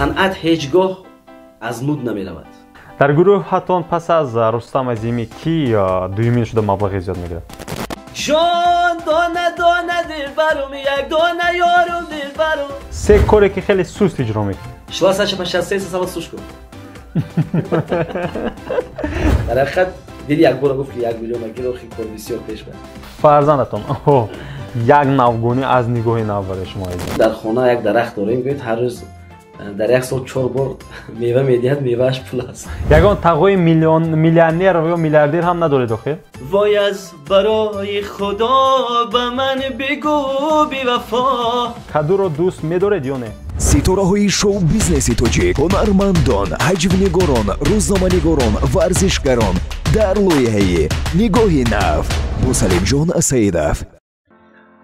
Санъат ҳеҷ гоҳ аз муд намеравад. Дар гурӯҳатон пас аз Рустам Азимӣ ки дуюмин шуда маблағи зиёд мегирад? Ҷон дона дона дилбарум, як дона ёрум дилбарум. Се коре ки хеле суст иҷро мекунед? Шла Саша по шоссе сосала сушку. Дар ҳақиқат дили якбора гуфт, ки 1 миллион агир, охи кор бисёр пеш бар. Фарзандатон як навгонӣ аз нигоҳи нав барои шумо азизон. Дар хона як дарахт дорем, гӯед, ҳар рӯз дар як сол 4 бор мева медиҳад, мевааш пул аст. Ягон тағои миллионер ё миллиардер ҳам надоред охир? Вой, аз барои Худо ба ман бигӯ бивафо. Кадуро дӯст медоред ё не? Ситораҳои шоу-бизнеси тоҷик, ҳунармандон, ҳаҷвнигорон, рӯзноманигорон, варзишгарон дар лоиҳаи «Нигоҳи нав» бо Салимҷон Саидов.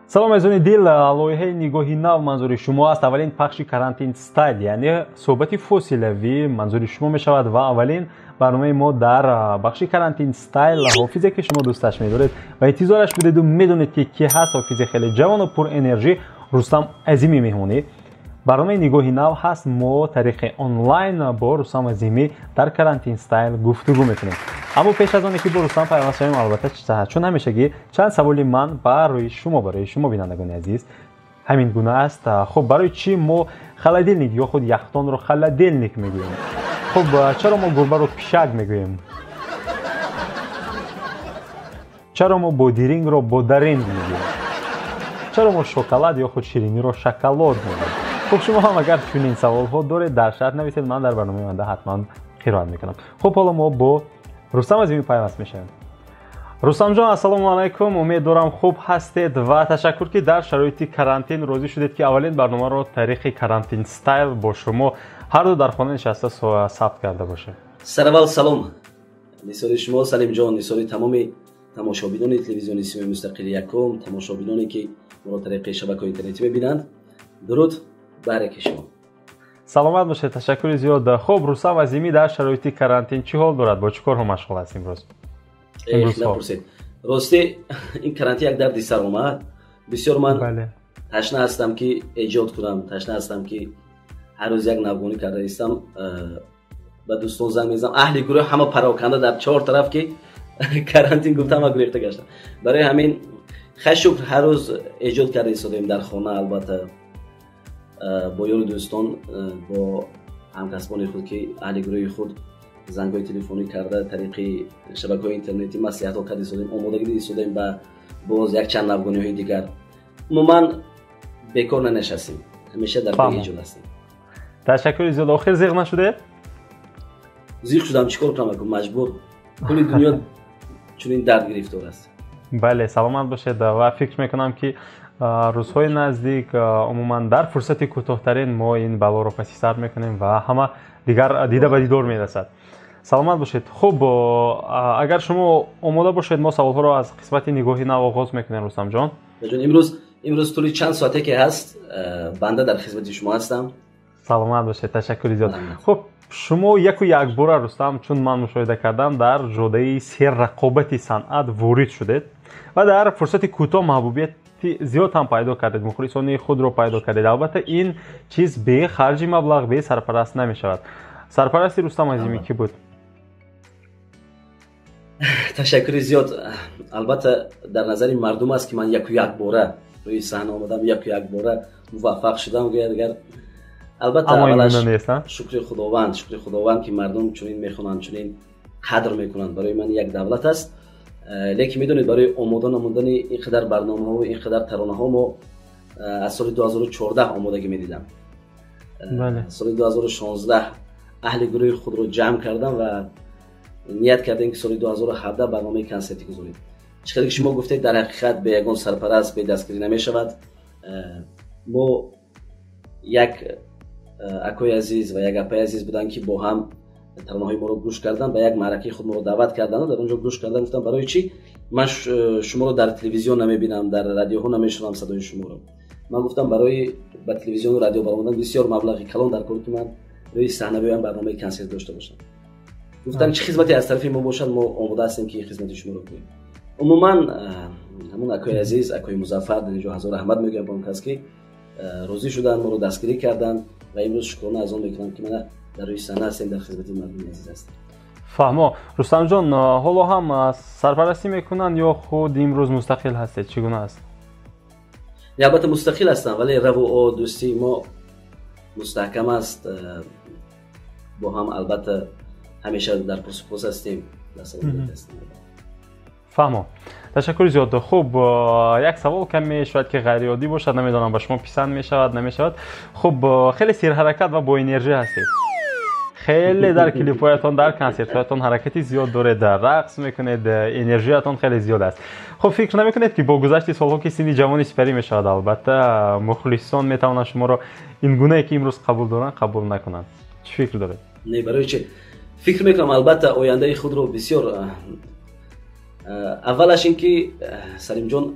Салом, азизони дил! Лоиҳаи «Нигоҳи нав» манзури шумо аст. Аввалин пахши карантин стайл, яъне суҳбати фосилавӣ, манзури шумо мешавад ва аввалин барномаи мо дар бахши карантин стайл ҳофизе, ки шумо дӯсташ медоред ва интизораш будеду медонед, ки ки ҳаст. Ҳофизи хеле ҷавону пурэнержӣ Рустам Азимӣ меҳмонӣ барномаи «Нигоҳи нав» ҳаст. Мо тариқи онлайн бо Рустам Азимӣ дар карантин стайл гуфтугӯ мекунем. Аммо пеш аз оне ки бо Рустам пайваст шавем, албатта, чун ҳамешагӣ, чанд саволи ман барои шумо, барои шумо, бинандагони азиз, ҳамин гуна аст. Хуб, барои чӣ мо холодильник ё худ яхдонро холодильник мегӯем? Хуб, чаро мо гурбаро пишак мегӯем? Чаро мо бодирингро бодаринг мегӯем? Чаро мо шоколад ё худ шириниро шоколод мегӯем? Хуб, шумо ҳам агар чунин саволҳо доред, дар шарҳ нависед, ман дар барномаи оянда ҳатман қироат мекунам. Хуб, ҳоло мо бо Рустам Азимӣ пайваст мешавем. Рустамҷон, ассалому алайкум! Умед дорам, хуб ҳастед ва ташаккур, ки дар шароити карантин розӣ шудед, ки аввалин барномаро тариқи карантин стайл бо шумо ҳарду дар хона нишаста сабт карда бошем. Сараввал салом нисори шумо, Салимҷон, нисори тамоми тамошобинони телевизиони «Симои мустақили якум», тамошобиноне, ки моро тариқи шабакаҳои интернетӣ мебинанд. Дуруд бараки шумо. Саломат бошед, ташаккури зиёд. Хуб, Рустам Азимӣ дар шароити карантин чӣ ҳол дорад, бо чӣ корҳо машғул аст имрӯз? Напурсед, ростӣ ин карантин як дарди сар омад бисёр. Ман ташна ҳастам, ки эҷод кунам, ташна ҳастам, ки ҳар рӯз як навгонӣ карда истам. Ба дӯстон занг мезанам, аҳли гурӯҳ ҳама пароканда дар чор тараф, ки карантин гуфта ҳама гурехта гаштам. Барои ҳамин, хай, шукр, ҳар рӯз эҷод карда истодаем дар хона, албатта, бо ёру дӯстон, бо ҳамкасбони худ, ки аҳли гурӯҳи худ, зангҳои телефонӣ карда, тариқи шабакаҳои интернетӣ маслиҳатҳо карда истодаем, омодагӣ дида истодаем ба боз якчанд навгониҳои дигар. Умуман бекор нанишастем, ҳамеша дар паи эҷод ҳастем. Ташаккури зиёд. Охир зиқ нашудед? Зиқ шудам, чӣ кор кунам, маҷбур, кулли дунё чунин дард гирифтор аст. Бале, саломат бошед ва фикр мекунам, ки рӯзҳои наздик, умуман дар фурсати кӯтоҳтарин, мо ин балоро паси сар мекунем ва ҳама дигар дида ба дидор мерасад. Саломат бошед. Хуб, агар шумо омода бошед, мо саволҳоро аз қисмати «Нигоҳи нав» оғоз мекунем, Рустамҷон. Имрӯз тӯли чанд соате ки ҳаст, банда дар хизмати шумо ҳастам. Саломат бошед, ташаккури зиёд. Хуб, шумо яку якбора, Рустам, чун ман мушоҳида кардам, дар ҷодаи серрақобати санъат ворид шудед ва дар фурсати кӯтоҳ маҳбубияти зиёд ҳам пайдо кардед, мухлисони худро пайдо кардед. Албатта, ин чиз бе харҷи маблағ, бе сарпараст намешавад. Сарпарасти Рустам Азимӣ кӣ буд? Ташаккури зиёд. Албатта, дар назари мардум аст, ки ман яку якбора рӯи саҳна омадам, яку якбора муваффақ шудам, гӯяд агар. Албатта, аввалаш шукри Худованд, шукри Худованд, ки мардум чунин мехонанд, чунин қадр мекунанд, барои ман як давлат аст. Лекин медонед, барои омода намудани ин қадар барномаҳо, ин қадар таронаҳо мо аз соли 2014 омодагӣ медидам. Соли 2016 аҳли гурӯҳи худро ҷамъ кардам ва ният кардем, ки соли 2017 барномаи консертӣ гузорем. Чӣ хеле ки шумо гуфтед, дар ҳақиқат бе ягон сарпараст, бе дастгирӣ намешавад. Мо як акои азиз ва як апаи азиз буданд, ки бо ҳам таронаҳои моро гӯш кардан, ба як маъракаи худ моро даъват карданд. Дар он ҷо гӯш кардан, гуфтам: «Барои чӣ ман шуморо дар телевизион намебинам, дар радиоҳо намешунавам садои шуморо?» Ман гуфтам: «Барои ба телевизиону радио баромадан бисёр маблағи калон дар кор, ки ман рӯи саҳна биёям, барномаи консерт дошта бошам». Гуфтам: «Чӣ хизмате аз тарафи мо бошад, мо омода ҳастем, ки хизмати шуморо кунем». Умуман, ҳамун акои азиз, акои Музаффар, дар инҷо ҳазор раҳмат мегӯям ба он кас, ки Розӣ шуданд, моро дастгирӣ карданд ва имрӯз шукрона аз он мекунам, ки мана дар рӯи саҳна ҳастем, дар хизмати мардуми азиз ҳастем. Фаҳмо. Рустамҷон, ҳоло ҳам сарпарастӣ мекунанд ё худ имрӯз мустақил ҳастед, чӣ гуна аст? Албатта, мустақил ҳастам, вале раву дӯстии мо мустаҳкам аст. Бо ҳам, албатта, ҳамеша дар пурсупос ҳастем, ҳастем. Фаҳмо, ташаккури зиёд. Хуб, як савол каме шояд ки ғайриоддӣ бошад, намедонам, ба шумо писанд мешавад, намешавад. Хуб, хеле серҳаракат ва боэнержӣ ҳастед, хеле дар клипҳоятон, дар консертҳоятон ҳаракати зиёд доред, рақс мекунед, энержиятон хеле зиёд аст. Хуб, фикр намекунед, ки бо гузашти солҳо, ки синни ҷавонӣ сипарӣ мешавад, албатта, мухлисон метавонанд шуморо ин гунае, ки имрӯз қабул доранд, қабул накунанд? Чӣ фикр доред? Не, барои чи? Фикр мекунам, албатта, ояндаи худро бисёр. Аввалаш ин ки, Салимҷон,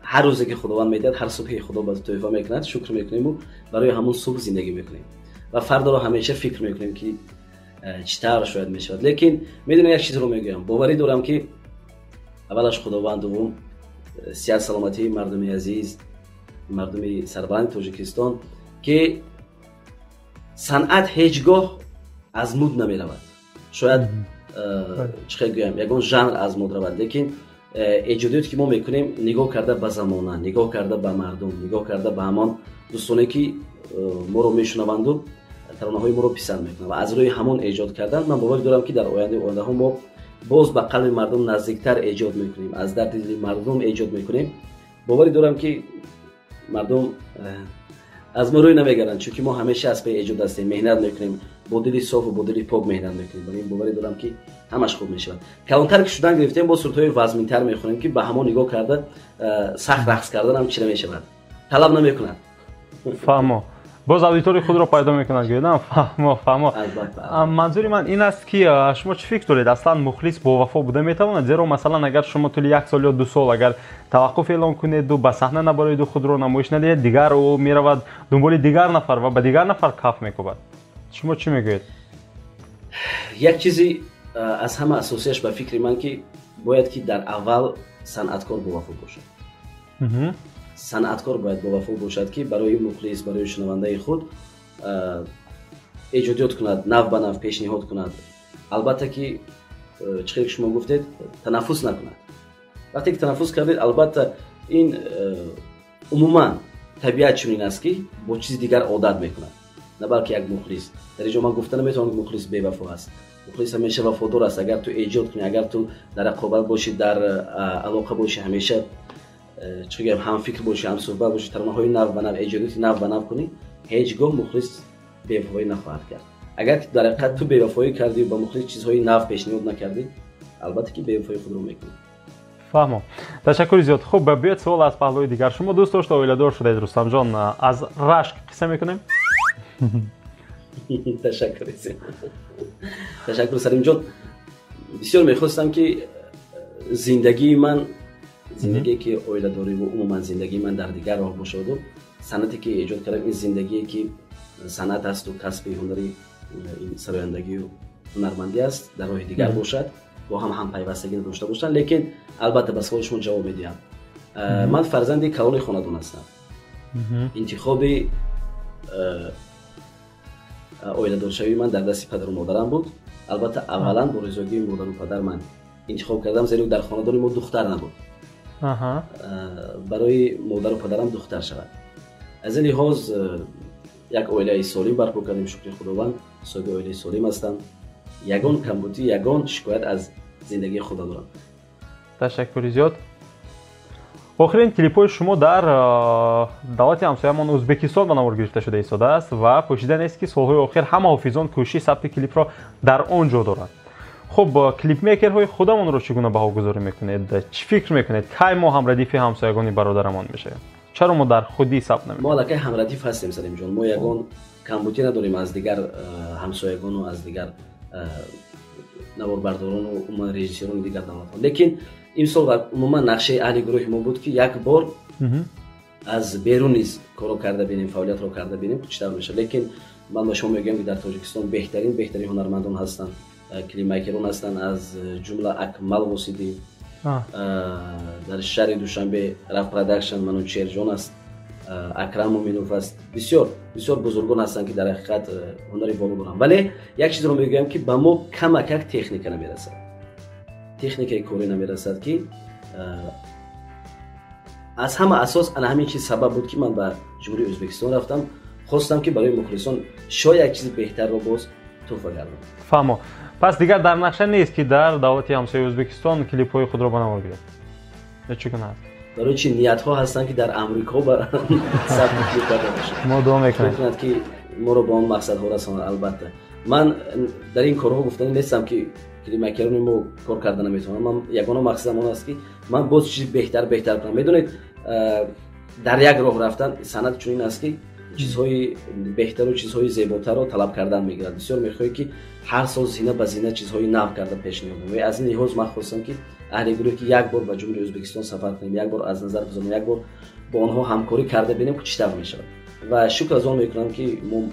ҳар рӯзе ки Худованд медиҳад, ҳар субҳе Худо ба тӯҳфа мекунад, шукр мекунему барои ҳамон субҳ зиндагӣ мекунем ва фардоро ҳамеша фикр мекунем, ки чӣ тавр шояд мешавад. Лекин медонем, як чизро мегӯям: боварӣ дорам, ки аввалаш Худованд, дуввум сиҳат саломатии мардуми азиз, мардуми сарбаланди Тоҷикистон, ки санъат ҳеҷ гоҳ аз муд намеравад. Шояд, чӣ хел гӯям, ягон жанр аз муд равад, лекин эҷодиёте ки мо мекунем, нигоҳ карда ба замона, нигоҳ карда ба мардум, нигоҳ карда ба ҳамон дӯстоне, ки моро мешунаванду таронаҳои моро писанд мекунанд, ва аз рӯи ҳамон эҷод кардан, ман боварӣ дорам, ки дар ояндаи ояндаҳо мо боз ба қалби мардум наздиктар эҷод мекунем, аз дарди дили мардум эҷод мекунем. Боварӣ дорам, ки мардум аз мо рӯй намегарданд, чунки мо ҳамеша аз паи эҷод ҳастем, меҳнат мекунем, бо дили софу бо дили пок меҳнат мекунем. Барои ин боварӣ дорам, ки ҳамаш хуб мешавад. Калонтар ки шудан гирифтем, бо сурудҳои вазминтар мехонем, ки ба ҳамон нигоҳ карда сахт рақс карданам чӣ намешавад, талаб намекунад. Фаҳмо, боз аудитории худро пайдо мекунад, гӯядам. Фаҳмо. Манзури ман ин аст, ки шумо чӣ фикр доред, аслан мухлис бовафо буда метавонад? Зеро, масалан, агар шумо тӯли як сол ё 2 сол агар таваққуф эълон кунеду ба саҳна набароеду худро намоиш надиҳед, дигар ӯ меравад дунболи дигар нафар ва ба дигар нафар каф мекӯбад. Шумо чӣ мегӯед? Як чизи аз ҳама асосияш, ба фикри ман, ки бояд ки дар аввал санъаткор бовафо бошад. Санъаткор бояд бовафо бошад, ки барои мухлис, барои шунавандаи худ эҷодиёт кунад, нав ба нав пешниҳод кунад. Албатта ки, чӣ хеле ки шумо гуфтед, танаффус накунад. Вақте ки танаффус кардед, албатта, ин умуман табиат чунин аст, ки бо чизи дигар одат мекунад, на балки як мухлис. Дар ин ҷо ман гуфта наметавонам, ки мухлис бевафо аст. Мухлис ҳамеша вафодор аст, агар ту эҷод кунӣ, агар ту дар рақобат бошӣ, дар алоқа бошӣ, ҳамеша, чӣ гӯям, ҳамфикр бошӣ, ҳамсӯҳбат бошӣ, таронаҳои нав ба нав, эҷодиёти нав ба нав кунӣ, ҳеҷ гоҳ мухлис бевафоӣ нахоҳад кард. Агар дар ҳақиқат ту бевафоӣ кардӣ, ба мухлис чизҳои нав пешниҳод накардӣ, албатта ки бевафои худро мекунӣ. Фаҳмо, ташаккури зиёд. Хуб, биёед, суол аз паҳлӯи дигар. Шумо дӯст дошта, оиладор шудаед, Рустамҷон. Аз рашк қисса мекунем? Ташаккур, ташаккур, Салимҷон. Бисёр мехостам, ки зиндагии ман, зиндагие ки оиладориву умуман зиндагии ман дар дигар роҳ бошаду санъате ки эҷод кардам, ин зиндагие ки санъат асту касби ҳунари ин сарояндагию ҳунармандӣ аст, дар роҳи дигар бошад, бо ҳам ҳампайвастагӣ надошта бошанд. Лекин, албатта, ба суоли шумо ҷавоб медиҳам. Ман фарзанди калони хонадон ҳастам. Интихоби оиладоршавии ман дар дасти падару модарам буд. Албатта, аввалан бо ризогии модару падар ман интихоб кардам, зеро дар хонадони мо духтар набуд, барои модару падарам духтар шавад. Аз ин лиҳоз як оилаи солим барпо кардем. Шукри Худованд, соҳиби оилаи солим ҳастам. Ягон камбудӣ, ягон шикоят аз зиндагии худ надорам. Ташаккури зиёд. Охирин клипҳои шумо дар давлати ҳамсоямон Ӯзбекистон ба навор гирифта шуда истодааст ва пӯшида нест, ки солҳои охир ҳама ҳофизон кӯшиши сабти клипро дар он ҷо доранд. Хуб, клипмейкерҳои худамонро чӣ гуна баҳогузорӣ мекунед? Чӣ фикр мекунед, кай мо ҳамрадифи ҳамсоягони бародарамон мешавем? Чаро мо дар худӣ сабт намекунем? Мо аллакай ҳамрадиф ҳастем, Салимҷон. Мо ягон камбудӣ надорем аз дигар ҳамсоягону аз дигар наворбардорону умуман режиссёрони дигар давлатҳо. Лекин имсол ва умуман нақшаи аҳли гурӯҳи мо буд, ки як бор аз берун низ корро карда бинем, фаъолиятро карда бинем, чӣ тавр мешавад. Лекин ман ба шумо мегӯям, ки дар Тоҷикистон беҳтарин ҳунармандон ҳастанд, клипмейкерон ҳастанд, аз ҷумла Акмал Восидӣ, дар шаҳри Душанбе Раф Продакшн Манучерҷон аст. Акрам Муминов аст. Бисёр бисёр бузургон ҳастанд, ки дар ҳақиқат ҳунари воло доранд, вале як чизро мегӯям, ки ба мо камакак техника намерасад, техникаи корӣ намерасад, ки аз ҳама асос ана ҳамин чиз сабаб буд, ки ман ба Ҷумҳурии Ӯзбекистон рафтам. Хостам, ки барои мухлисон шояд як чизи беҳтарро боз туҳфа гардонам. Фаҳмо. Пас дигар дар нақша нест, ки дар давлати ҳамсояи Ӯзбекистон клипҳои худро ба навор гиред, ё чӣ гуна аст? Барои чи, ниятҳо ҳастанд, ки дар Амрико ба сабти клип карда бошад. Мо дуо мекунем. Кунад, ки моро ба он мақсадҳо расонад. Албатта, ман дар ин корҳо гуфтанӣ нестам, ки клипмейкерони мо кор карда наметавонанд. Ман ягона мақсадам он аст, ки ман боз чизи беҳтар, беҳтар кунам. Медонед, дар як роҳ рафтан, санъат чунин аст, ки чизҳои беҳтару чизҳои зеботарро талаб кардан мегирад. Бисёр мехоҳӣ, ки ҳар сол зина ба зина чизҳои нав карда пешниҳод намоӣ. Аз ин лиҳоз ман хостам, ки аҳли гурӯҳ ки як бор ба Ҷумҳурии Ӯзбекистон сафар кунем, як бор аз назар гузаронем, як бор бо онҳо ҳамкорӣ карда бинем, ки чӣ тавр мешавад. Ва шукр аз он мекунам, ки мо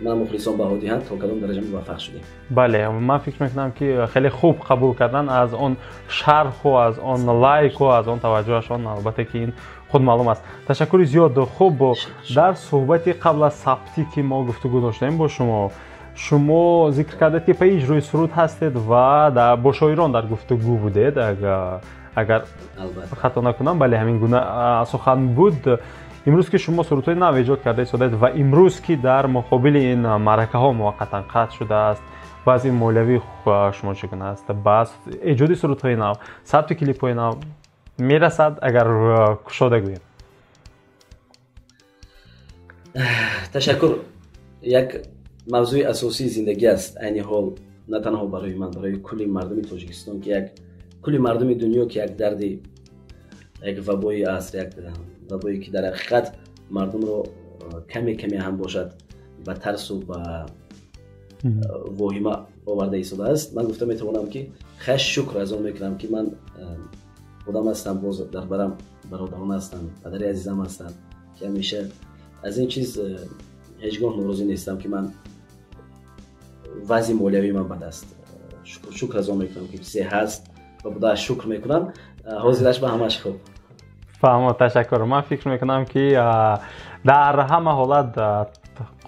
ман мухлисон баҳо диҳанд, то кадом дараҷа муваффақ шудем. Бале, ман фикр мекунам, ки хеле хуб қабул кардан, аз он шарҳу аз он лайку аз он таваҷҷӯҳашон, албатта, ки ин худ маълум аст. Ташаккури зиёд. Хуб, дар суҳбати қабл аз сабтӣ, ки мо гуфтугӯ доштем бо шумо, шумо зикр кардед, ки пайи иҷрои суруд ҳастед ва бо шоирон дар гуфтугӯ будед, агар хато накунам. Бале, ҳамин гуна сухан буд. Имрӯз ки шумо сурудҳои нав эҷод карда истодаед ва имрӯз ки дар муқобили ин маъракаҳо муваққатан қатъ шудааст, вазъи молиявии шумо чӣ гуна аст? Ба эҷоди сурудҳои нав, сабти клипҳои нав мерасад, агар кушода гӯем? Ташаккур. Як мавзӯи асосии зиндагӣ аст айни ҳол, на танҳо барои ман, барои кулли мардуми Тоҷикистон, ки як кулли мардуми дунё, ки як дарди, як вабои аср, як вабое, ки дар ҳақиқат мардумро каме каме ҳам бошад, ба тарсу ба воҳима оварда истодааст. Ман гуфта метавонам, ки хаш, шукр аз он мекунам, ки ман худам ҳастам, боз дар барам бародарон ҳастанд, падари азизам ҳастанд, ки ҳамеша аз ин чиз ҳеҷ гоҳ норозӣ нестам, ки ман вазъи молиявии ман бад аст. Шукр аз он мекунам, ки чизе ҳаст ва буда, шукр мекунам. Ҳозираш ба ҳамаш хуб. Фаҳмо, ташаккур. Ман фикр мекунам, ки дар ҳама ҳолат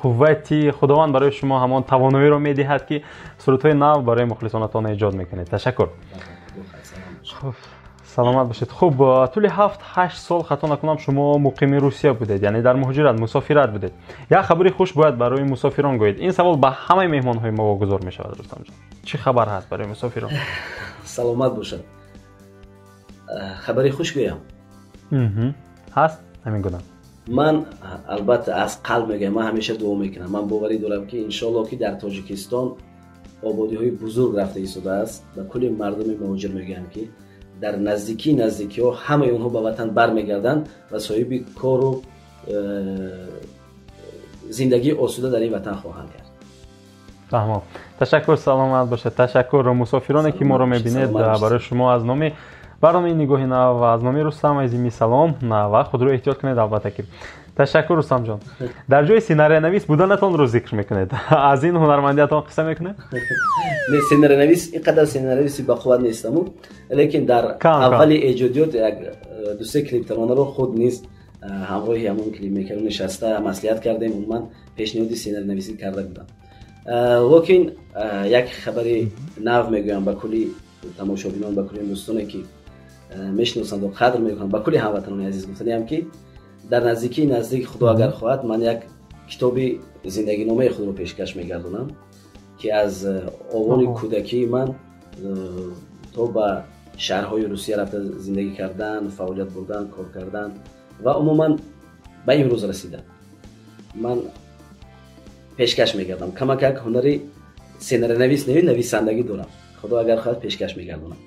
қуввати Худованд барои шумо ҳамон тавоноиро медиҳад, ки сурудҳои нав барои мухлисонатон эҷод мекунед. Ташаккур, саломат бошед. Хуб, тӯли 7-8 сол, хато накунам, шумо муқими Русия будед, яъне дар муҳоҷират, мусофират будед. Як хабари хуш бояд барои мусофирон гӯед. Ин савол ба ҳамаи меҳмонҳои мо вогузор мешавад. Рустамҷон, чӣ хабар ҳаст барои мусофирон? Саломат бошад. Хабари хуш гӯям? Ҳаст ҳамин гуна? Ман албатта аз қалб мегӯям, ман ҳамеша дуо мекунам, ман боварӣ дорам, ки иншоалло, ки дар Тоҷикистон ободиҳои бузург рафта истодааст. Ба кулли мардуми муҳоҷир мегӯям, ки дар наздикии наздикиҳо ҳамаи онҳо ба ватан бармегарданд ва соҳиби кору зиндагии осуда дар ин ватан хоҳанд кард. Фаҳмом, ташаккур, саломат бошед, ташаккур. Мусофироне, ки моро мебинед, барои шумо аз номи барномаи «Нигоҳи нав» ва аз номи Рустам Азимӣ салом ва худро эҳтиёт кунед. Албатта ки ташаккур. Рустамҷон, дар ҷои сценариянавис буданатонро зикр мекунед, аз ин ҳунармандиятон қисса мекунед? Не, сценариянавис, ин қадар сценариянависи бақувват нестаму, лекин дар аввали эҷодиёт як дусе клиптаронаро худ низ ҳамроҳи ҳамон клипмейкерон нишаста маслиҳат кардем, умуман пешниҳоди сценариянависӣ карда будам. Лекин як хабари нав мегӯям ба кулли тамошобинон, ба кулли дӯстоне, ки мешиносанд ва қадр мекунанд, ба кулли ҳамватанони азиз гуфтаниам, ки дар наздикии наздик, Худо агар хоҳад, ман як китоби зиндагиномаи худро пешкаш мегардонам, ки аз овони кӯдакии ман то ба шаҳрҳои Русия рафта зиндагӣ кардан, фаъолият бурдан, кор кардан ва умуман ба имрӯз расидан ман пешкаш мегардам. Камакак ҳунари сценариянавис не, нависандагӣ дорам. Худо агар хоҳад, пешкаш мегардонам.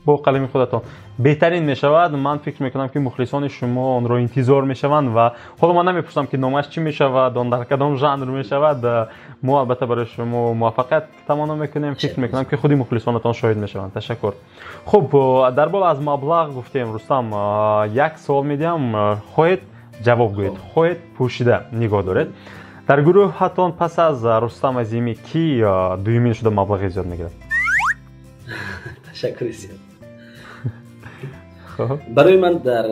Бо қалами худатон беҳтарин мешавад. Ман фикр мекунам, ки мухлисони шумо онро интизор мешаванд. Ва ҳоло ман намепурсам, ки номаш чӣ мешавад, он дар кадом жанр мешавад. Мо албатта барои шумо муваффақият таманно мекунем. Фикр мекунам, ки худи мухлисонатон шоҳид мешаванд. Ташаккур. Хуб, дар боло аз маблағ гуфтем. Рустам, як суол медиҳам, хоҳед, ҷавоб гӯед, хоҳед, пӯшида нигоҳ доред. Дар гурӯҳатон пас аз Рустам Азимӣ ки дуюмин шуда маблағи зиёд мегирад? Ташаккури зиёд. Барои ман дар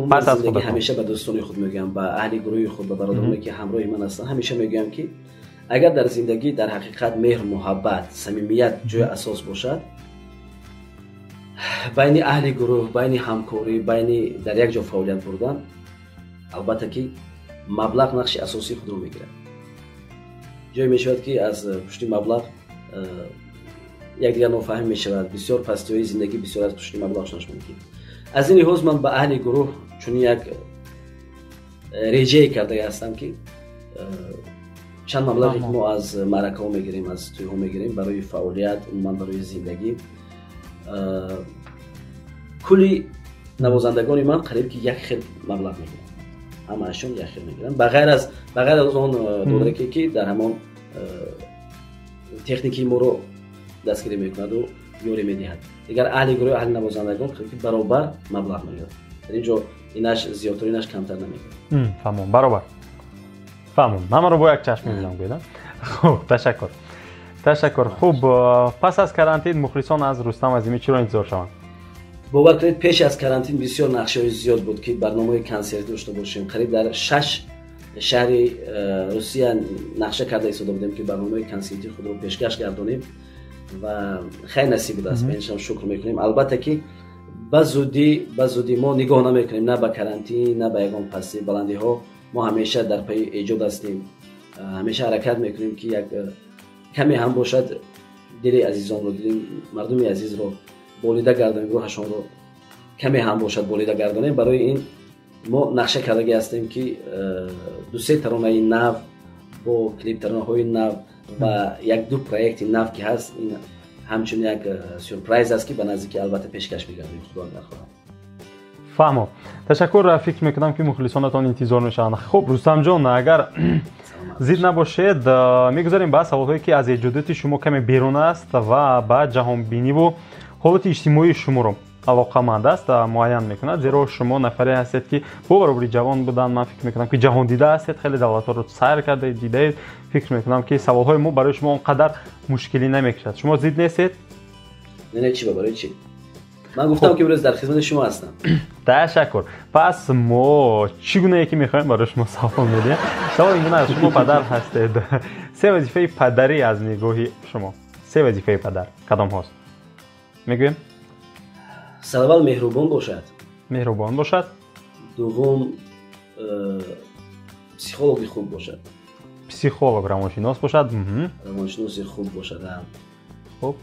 Пас аз худатон. Ҳамеша ба дӯстони худ мегӯям, ба аҳли гурӯҳи худ, ба бародароне ки ҳамроҳи ман ҳастанд, ҳамеша мегӯям ки агар дар зиндагӣ дар ҳақиқат меҳр, муҳаббат, самимият ҷои асос бошад, байни аҳли гурӯҳ, байни ҳамкорӣ, байни дар як ҷо фаъолият бурдан, албатта ки маблағ нақши асосии худро мегирад. Ҷое мешавад ки аз пушти маблағ якдигар нофаҳм мешавад, бисёр пастиҳои зиндагӣ бисёр аз пушти маблағ шунаш мумкин. Аз ин лиҳоз ман ба аҳли гурӯҳ чунин як реҷае карда ҳастам ки чанд маблағе ки мо аз маъракаҳо мегирем, аз тӯйҳо мегирем барои фаъолият, умуман барои зиндагӣ, кулли навозандагони ман қариб ки як хел маблағ мегиранд, ҳамаашон як хел мегиранд, ба ғайр аз он додараке ки дар ҳамон техникии моро дастгирӣ мекунаду ёрӣ медиҳад. Дигар аҳли гурӯҳ, аҳли навозандагон қариб ки баробар маблағ мегиранд. Дар ин ҷо инаш зиёдтар, инаш камтар намегирад. Фаҳмом, баробар. Фаҳмом. Ҳамаро бо як чашм мебинам, гӯед. Хуб, ташаккур. Ташаккур. Хуб, пас аз карантин мухлисон аз Рустам Азимӣ чиро интизор шаванд? Бовар кунед, пеш аз карантин бисёр нақшаҳои зиёд буд ки барномаҳои консертӣ дошта бошем. Қариб дар 6 шаҳри Русия нақша карда истода будем ки барномаҳои консертии худро пешкаш гардонем ва хайр насиб будааст. Ба иншам шукр мекунем. Албатта ки ба зудӣ мо нигоҳ намекунем на ба карантин, на ба ягон пастӣ баландиҳо. Мо ҳамеша дар пайи эҷод ҳастем, ҳамеша ҳаракат мекунем ки як каме ҳам бошад дили азизонро, дили мардуми азизро болида гардонем, рӯҳашонро каме ҳам бошад болида гардонем. Барои ин мо нақша кардагӣ ҳастем ки 2-3 таронаи нав бо клип таронаҳои нав ва 1-2 проекти нав ки ҳаст, ин ҳамчун як сюрприз аст ки ба наздикӣ албатта пешкаш мегардем, худо агар хоҳад. Фаҳмо. Ташаккур. Фикр мекунам ки мухлисонатон интизор мешаванд. Хуб, Рустамҷон, агар зид набошед, мегузарем ба саволҳое ки аз эҷодиёти шумо каме берун аст ва ба ҷаҳонбиниву ҳолати иҷтимоии шуморо алоқаманд аст, муайян мекунад, зеро шумо нафаре ҳастед ки бо баробари ҷавон будан, ман фикр мекунам ки ҷаҳондида ҳастед, хеле давлатҳоро сайр кардаед, дидаед. Фикр мекунам ки саволҳои мо барои шумо он қадар мушкилӣ намекашад. Шумо зид нестед? Не, чӣ, барои чӣ? Ман гуфтам ки имрӯз дар хизмати шумо ҳастам. Ташаккур. Пас мо чӣ гунае ки мехоҳем барои шумо савол медиҳем. Савол ин гуна аст: шумо падар ҳастед. 3 вазифаи падарӣ аз нигоҳи шумо. 3 вазифаи падар кадомҳост? Мегӯем? Сараввал меҳрубон бошад. Меҳрубон бошад. Дуввум психологи хуб бошад. Психолог, равоншинос бошад. Равоншиноси хуб бошад. Хуб.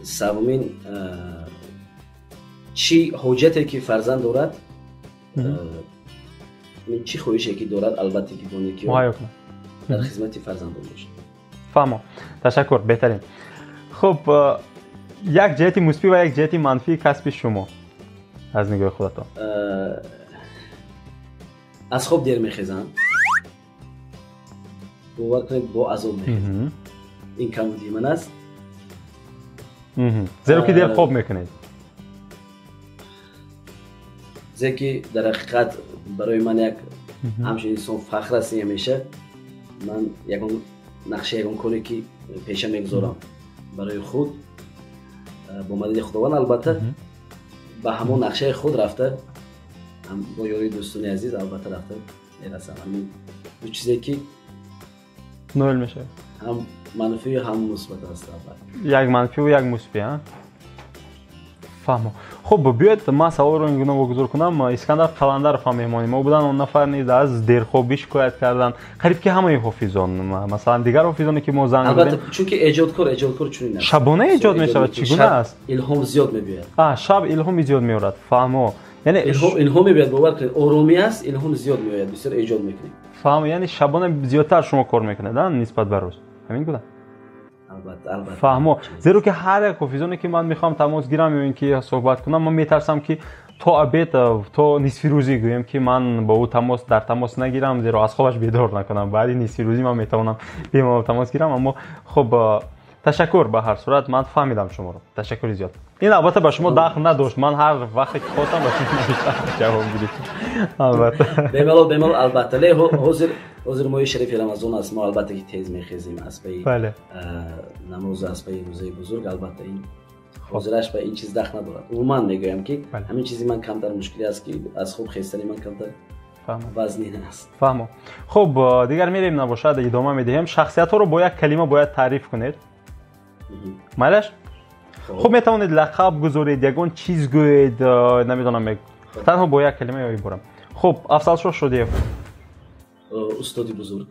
Севумин чӣ ҳоҷате ки фарзанд дорад, чӣ хоҳише ки дорад, албатта ки бо некӣ дар хизмати фарзандон бошад. Фаҳмо. Ташаккур, беҳтарин. Хуб, як ҷиҳати мусбӣ ва як ҷиҳати манфии касби шумо аз нигоҳи худатон. Аз хоб дер мехезам, бовар кунед, бо азоб мехезам. Ин камбудии ман аст. Зеро ки дер хоб мекунед. Зеро ки дар ҳақиқат барои ман як ҳамчун инсон фахр аст ҳамеша. Ман ягон нақша, ягон коре ки пеша мегузорам барои худ, бо мадади Худованд албатта, ба ҳамон нақшаи худ рафта, бо ёрии дӯстони азиз албатта рафта мерасам. Ҳамин ду чизе ки ноил мешавад, ҳам манфӣ ҳам мусбат аст албатта. Як манфиву як мусбӣ, а? Фаҳмо. Хуб, биёед ман саволро ин гуна вогузор кунам. Искандар Қаландаров ҳам меҳмони мо буданд. Он нафар низ аз дерхобӣ шикоят карданд. Қариб ки ҳамаи ҳофизон, масалан дигар ҳофизоне ки мо занг задем. Албатта, чунки эҷодкор чунин аст. Шабона эҷод мешавад, чӣ гуна аст? Илҳом зиёд мебиёяд. Шаб илҳоми зиёд меорад. Фаҳмо. Яъне илҳом мебиёяд, бовар кунед, оромӣ аст, илҳом зиёд меояд, бисёр эҷод мекунем. Фаҳмо, яъне шабона зиёдтар шумо кор мекунед, нисбат ба рӯз. Ҳамин гуна? Албатта. Фаҳмо. Зеро ки ҳар як ҳофизоне ки ман мехоҳам тамос гирам ё ин ки суҳбат кунам, ман метарсам ки то обед, то нисфирӯзӣ гӯем ки ман бо ӯ дар тамос нагирам, зеро аз хобаш бедор накунам. Баъди нисфирӯзӣ ман метавонам бемалол тамос гирам. Аммо хуб, ташаккур, ба ҳар сурат ман фаҳмидам шуморо. Ташаккури зиёд. Ин албатта ба шумо дахл надошт. Ман ҳар вақте ки хостам ба шумо ҷавоб гирифтам. Албатта. Бемалол, албатта. Ле ҳозир моҳи шарифи Рамазон аст. Мо албатта ки тез мехезем аз пайи намоз, аз пайи рӯзаи бузург. Албатта ин Ҳозираш ба ин чиз дахл надорад. Умуман мегӯям, ки ҳамин чизи ман камтар мушкилӣ аст, ки аз хоб хестани ман камтар вазнин аст. Фаҳмо. Хуб, дигар мерем, набошад, идома медиҳем. Шахсиятҳоро бо як калима бояд таъриф кунед. Майлаш? Хуб, метавонед лақаб гузоред, ягон чиз гӯед, намедонам, танҳо бо як калима ё ибора. Хуб, Афзалшоҳ Шодиев. Устоди бузург.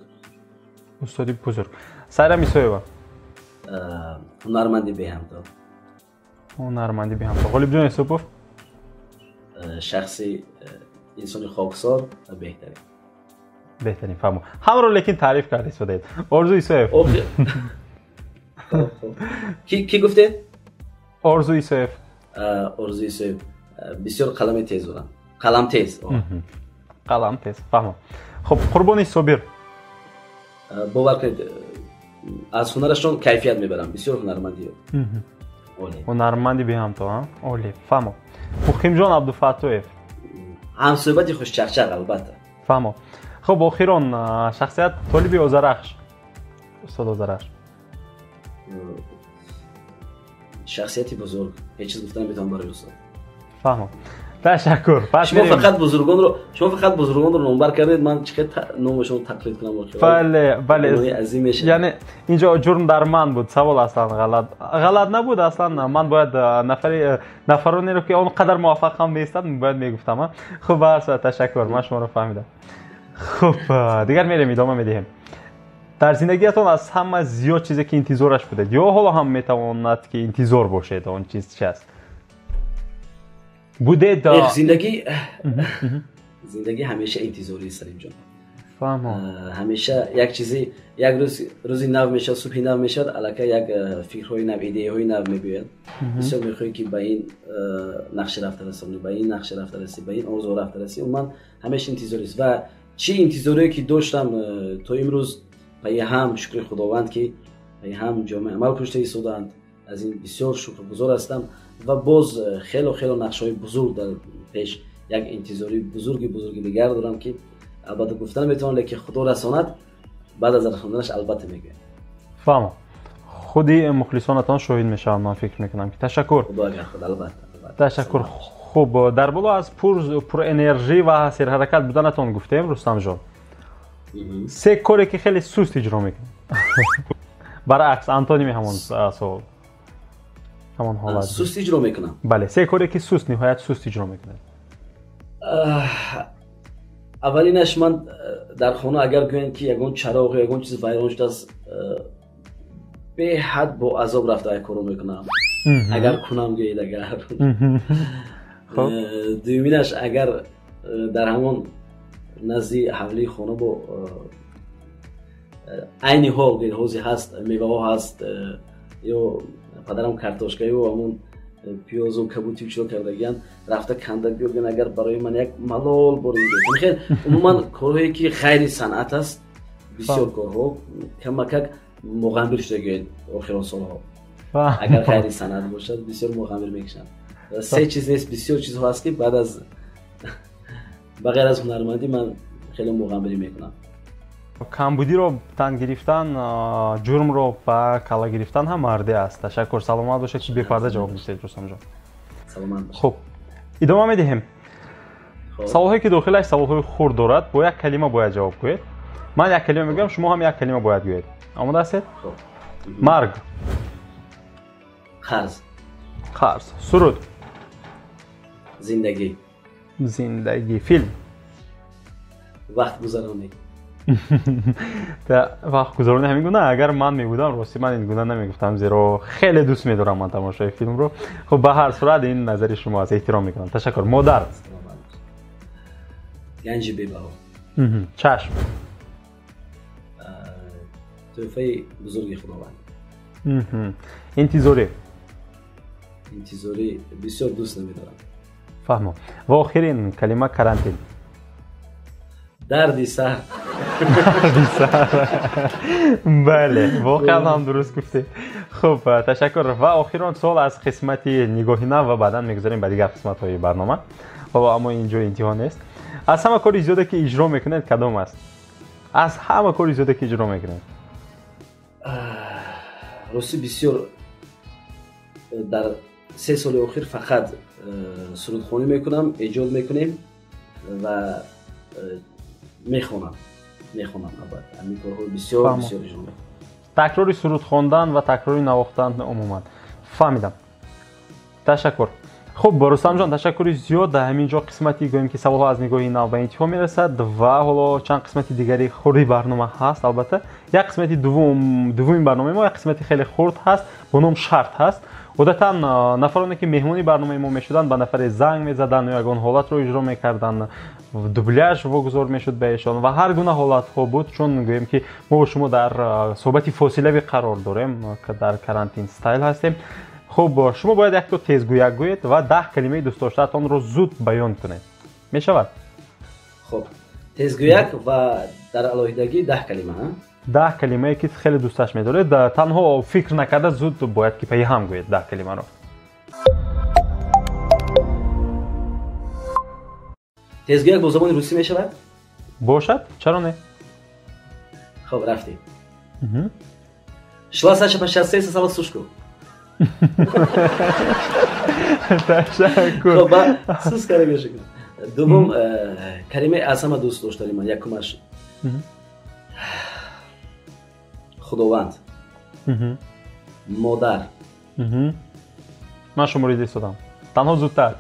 Устоди бузург. Сайра Мисоева. Ҳунарманди беҳамто. Ҳунарманди беҳамто. Ғолибҷон Юсупов. Шахси, инсони хоксор ва беҳтарин. Беҳтарин, фаҳмо. Ҳамаро лекин таъриф карда истодаед. Орзу Исоев. Ки гуфтед? Орзу Исоев. Орзу Исоев бисёр қалами тез дорам. Қалам тез. Қалам тез, фаҳмо. Хуб, Қурбони Собир. Бовар кунед, аз ҳунарашон кайфият мебарам. Бисёр ҳунарманди олӣ. Ҳунарманди беҳамто, олӣ, фаҳмо. Муқимҷон Абдуфаттоев. Ҳамсӯҳбати хушчақчақ, албатта. Фаҳмо. Хуб, охирон шахсият Толиби Озарахш. Устод Озарахш. Шахсияти бузург. Ҳеҷ чиз гуфта наметавонам барои устод. Фаҳмо. Ташаккур. Шумо фақат бузургонро номбар кардед, ман чӣ қадр номашонро тақлид кунам охир. Бале, бале. Яъне инҷо ҷурм дар ман буд, савол аслан ғалат набуд, аслан ман бояд нафаронеро ки он қадар муваффақ ҳам нестанд, бояд мегуфтам. Хуб, ба ҳар сурат ташаккур, ман шуморо фаҳмидам. Хуб, дигар мерем, идома медиҳем. Дар зиндагиятон аз ҳама зиёд чизе ки интизораш будед ё ҳоло ҳам метавонад ки интизор бошед, он чиз чи аст? Будед? Зиндагӣ ҳамеша интизорӣ, Салимҷон. Фаҳмо. Ҳамеша як чизи, як рӯзи нав мешавад, субҳи нав мешавад, аллакай як фикрҳои нав, идеяҳои нав мебиёяд. Бисёр мехоҳӣ, ки ба ин нақша рафта расонӣ, ба ин нақша рафта расӣ, ба ин орзу рафта расӣ. Умуман ҳамеша интизорист. Ва чӣ интизорие ки доштам то имрӯз, пайи ҳам шукри Худованд, ки пайи ҳам ҷомеа амал пушта истодаанд. Аз ин бисёр шукргузор ҳастам ва боз хело хело нақшаҳои бузург дар пеш, як интизории бузурги бузурги дигар дорам, ки албатта гуфта наметавонам, лекин Худо расонад, баъд аз расонданаш албатта мегӯям. Фаҳмо. Худи мухлисонатон шоҳид мешаванд, ман фикр мекунам ки. Ташаккур. Худо агар худ, албатта. Ташаккур. Хуб, дар боло аз пурэнержӣ ва серҳаракат буданатон гуфтем, Рустамҷон. Се коре ки хеле суст иҷро мекунед. Баръакс, антоними ҳамон савол. Ҳамон ҳолат. Суст иҷро мекунам. Бале, се коре ки суст, ниҳоят суст иҷро мекунед. Аввалинаш, ман дар хона агар гӯянд, ки ягон чароғ ё ягон чиз вайрон шудааст, беҳад бо азоб рафта як корро мекунам. Агар кунам, гӯед агар. Дуюминаш, агар дар ҳамон назди ҳавлии хона бо айни ҳол гӯед ҳозир ҳаст, меваҳо ҳаст, ё падарам картошкаю ҳамон пиёзу кабутию чиро кардагиянд, рафта канда биёгӯянд, агар барои ман як малол борид. Хел умуман корҳое ки ғайри санъат аст, бисёр корҳо камакак муғамбир шуда гӯед охирон солҳо. Агар ғайри санъат бошад, бисёр муғамбир мекушанд. Се чиз нест, бисёр чизҳо ҳаст, ки баъд аз ба ғайр аз ҳунармандӣ ман хеле муғамбирӣ мекунам. Камбудиро тан гирифтан, ҷурмро ба калла гирифтан ҳам мардӣ аст. Ташаккур, саломат бошед, ки бепарда ҷавоб гуфтед, Рустамҷон. Саломат бошед. Хуб, идома медиҳем. Саволҳое ки дохилаш саволҳои хурд дорад, бо як калима бояд ҷавоб гӯед. Ман як калима мегӯям, шумо ҳам як калима бояд гӯед. Омода ҳастед? Марг. Қарз. Қарз. Суруд. Зиндагӣ. Зиндагӣ. Филм. Вақтгузаронӣ. Вақтгузаронӣ ҳамин гуна. Агар ман мебудам, рости ман ин гуна намегуфтам, зеро хеле дӯст медорам ман тамошои филмро. Хуб, ба ҳар сурат ин назари шумо аст, эҳтиром мекунам. Ташаккур. Модар. Ганҷи бебаҳо. Чашм. Тӯҳфаи бузурги Худованд. Интизорӣ. Интизорӣ бисёр дӯст намедорам. Фаҳмо. Ва охирин калима карантин. Дарди сар. Дарди сар. Бале, воқеан ҳам дуруст гуфтед. Хуб, ташаккур. Ва охирон суол аз қисмати нигоҳи нав ва баъдан мегузарем ба дигар қисматҳои барнома. Ҳоло аммо ин ҷо интиҳо нест. Аз ҳама кори зиёде ки иҷро мекунед кадом аст? Аз ҳама кори зиёде ки иҷро мекунед? Рости бисёр дар 3 соли охир фақат сурудхонӣ мекунам, эҷод мекунем ва мехонам албатта. Ҳамин корҳои бисёр бисёр иҷро мекунам. Такрори суруд хондан ва такрори навохтан умуман. Фаҳмидам. Ташаккур. Хуб, Рустамҷон, ташаккури зиёд. Дар ҳамин ҷо қисмати гӯем ки саволҳо аз нигоҳи нав ба интиҳо мерасад ва ҳоло чанд қисмати дигари хурди барнома ҳаст. Албатта як қисмати дуввуми барномаи мо як қисмати хеле хурд ҳаст, бо ном шарт ҳаст. Одатан нафароне ки меҳмони барномаи мо мешуданд, ба нафаре занг мезаданд ё ягон ҳолатро иҷро мекарданд, дубляж вогузор мешуд ба эшон ва ҳар гуна ҳолатҳо буд, чун гӯем ки мо бо шумо дар суҳбати фосилавӣ қарор дорем, дар карантин стайл ҳастем. Хуб, шумо бояд якто тезгӯяк гӯед ва 10 калимаи дӯстдоштаатонро зуд баён кунед. Мешавад? Хуб, тезгӯяк ва дар алоҳидагӣ 10 калима, 10 калимае ки хеле дӯсташ медоред, танҳо фикр накарда зуд бояд ки пайи ҳам гӯед 10 калимаро. Тезгӯяк бо забони русӣ мешавад? Бошад, чаро не? Хуб, рафтем. Шла Саша по шоссе и сосала сушку. Ташаккур. Хуб, сус кара мешавад. Дуввум калимаи аз ҳама дӯст доштани ман, якумаш Худованд, модар. Ман шуморо дидам. Танҳо зудтар.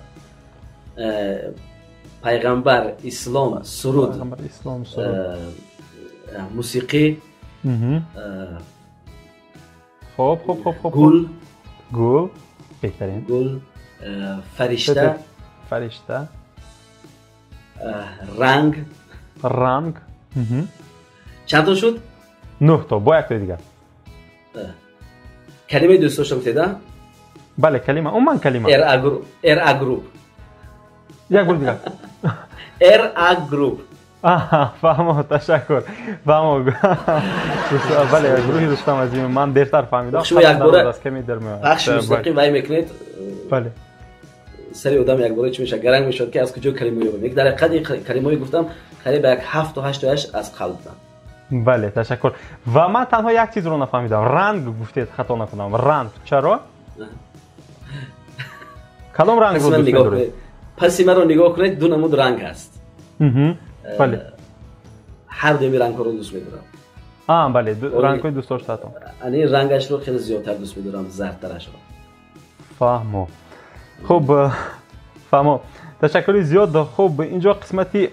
Пайғамбар, ислом, суруд, мусиқӣ. Хуб, хуб, хуб, хуб. Гул. Гул, беҳтарин. Гул, фаришта. Фаришта. Ранг. Ранг. Чанд то шуд? 9 то, бо яктои дигар. Калимаи дӯст доштам гуфтед, а? Бале, калима, умуман калима. РА Груп. Як бор дигар. РА Груп. Фаҳмо, ташаккур. Фаҳмо. Бале, гурӯҳи Рустам Азимӣ, ман дертар фаҳмидам. Шумо якбора пахши мустақим вай мекунед. Бале. Сари одам якбора чӣ мешавад? Гаранг мешавад ки аз куҷо калимаҳо ёбам. Дар ҳақиқат ин калимаҳое гуфтам, қариб ба як 7 то 8 тояш аз қалб буданд. Бале, ташаккур. Ва ман танҳо як чизро нафаҳмидам. Ранг гуфтед, хато накунам. Ранг чаро? Кадом рангро дӯст медоред? Паси маро нигоҳ кунед, ду намуд ранг ҳаст. Бале. Ҳар дуюми рангҳоро дӯст медорам. Бале, рангҳои дӯстдоштаатон. Ани рангашро хеле зиёдтар дӯст медорам, зардтарашро. Фаҳмо. Хуб, фаҳмо. Ташаккури зиёд. Хуб, инҷо қисмати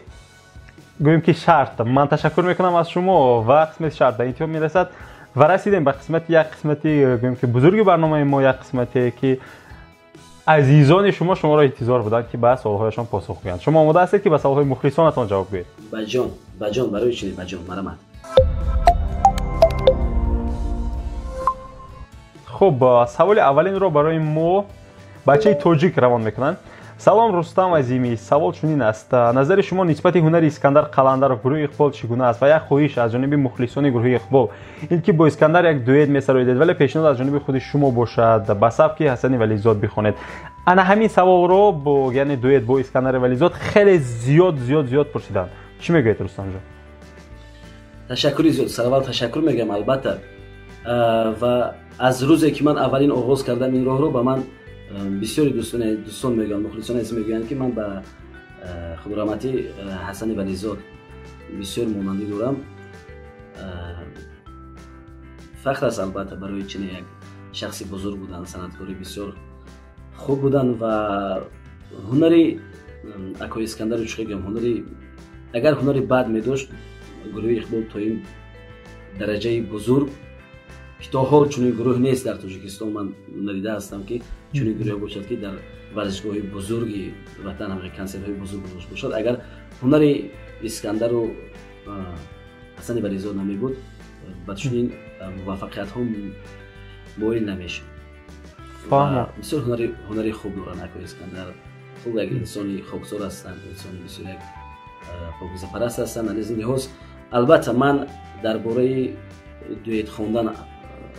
гӯем ки шарт. Ман ташаккур мекунам аз шумо ва қисмати шарт ба интиҳо мерасад ва расидем ба қисмати як қисмати гӯем ки бузурги барномаи мо, як қисмате ки азизони шумо шуморо интизор буданд ки ба саволҳояшон посух гӯянд. Шумо омода ҳастед ки ба саволҳои мухлисонатон ҷавоб гӯед? Баҷон, баҷон, барои чӣ баҷон? Марамат. Хуб, саволи аввалинро барои мо бачаи тоҷик равон мекунанд. Салом, Рустам Азимӣ. Савол чунин аст: назари шумо нисбати ҳунари Искандар Қаландаров гурӯҳи Иқбол чӣ гуна аст? Ва як хоҳиш аз ҷониби мухлисони гурӯҳи Иқбол ин ки бо Искандар як дуэт месароидед, вале пешниҳод аз ҷониби худи шумо бошад, ба сабки Ҳасани Вализод бихонед. Ана ҳамин саволро бо яъне дуэт бо Искандари Вализод хеле зиёд зиёд зиёд пурсиданд. Чӣ мегӯед, Рустамҷон? Ташаккури зиёд. Сараввал ташаккур мегӯям, албатта. Ва аз рӯзе ки ман аввалин оғоз кардам ин роҳро, ба ман бисёри дӯстон мегӯянд, мухлисон азиз мегӯянд ки ман ба худораҳматӣ Ҳасани Вализод бисёр монандӣ дорам. Фахр аст албатта барои чунин як шахси бузург будан, санъаткори бисёр хуб будан ва ҳунари акои Искандару чӣ гӯям, ҳунари агар ҳунари бад медошт, гурӯҳи Иқбол то ин дараҷаи бузург ки то ҳол чунин гурӯҳ нест дар Тоҷикистон, ман надида ҳастам ки чунин гурӯҳ бошад ки дар варзишгоҳҳои бузурги ватан ҳам консертҳои бузург гузошта бошад. Агар ҳунари Искандару Ҳасани Вализод намебуд, ба чунин муваффақиятҳо моил намешуд. Бисёр ҳунари хуб доранд акои Искандар. Хуб як инсони хоксор ҳастанд, инсони бисёр як покизапараст ҳастанд. Аз ин лиҳоз албатта ман дар бораи дуэт хондан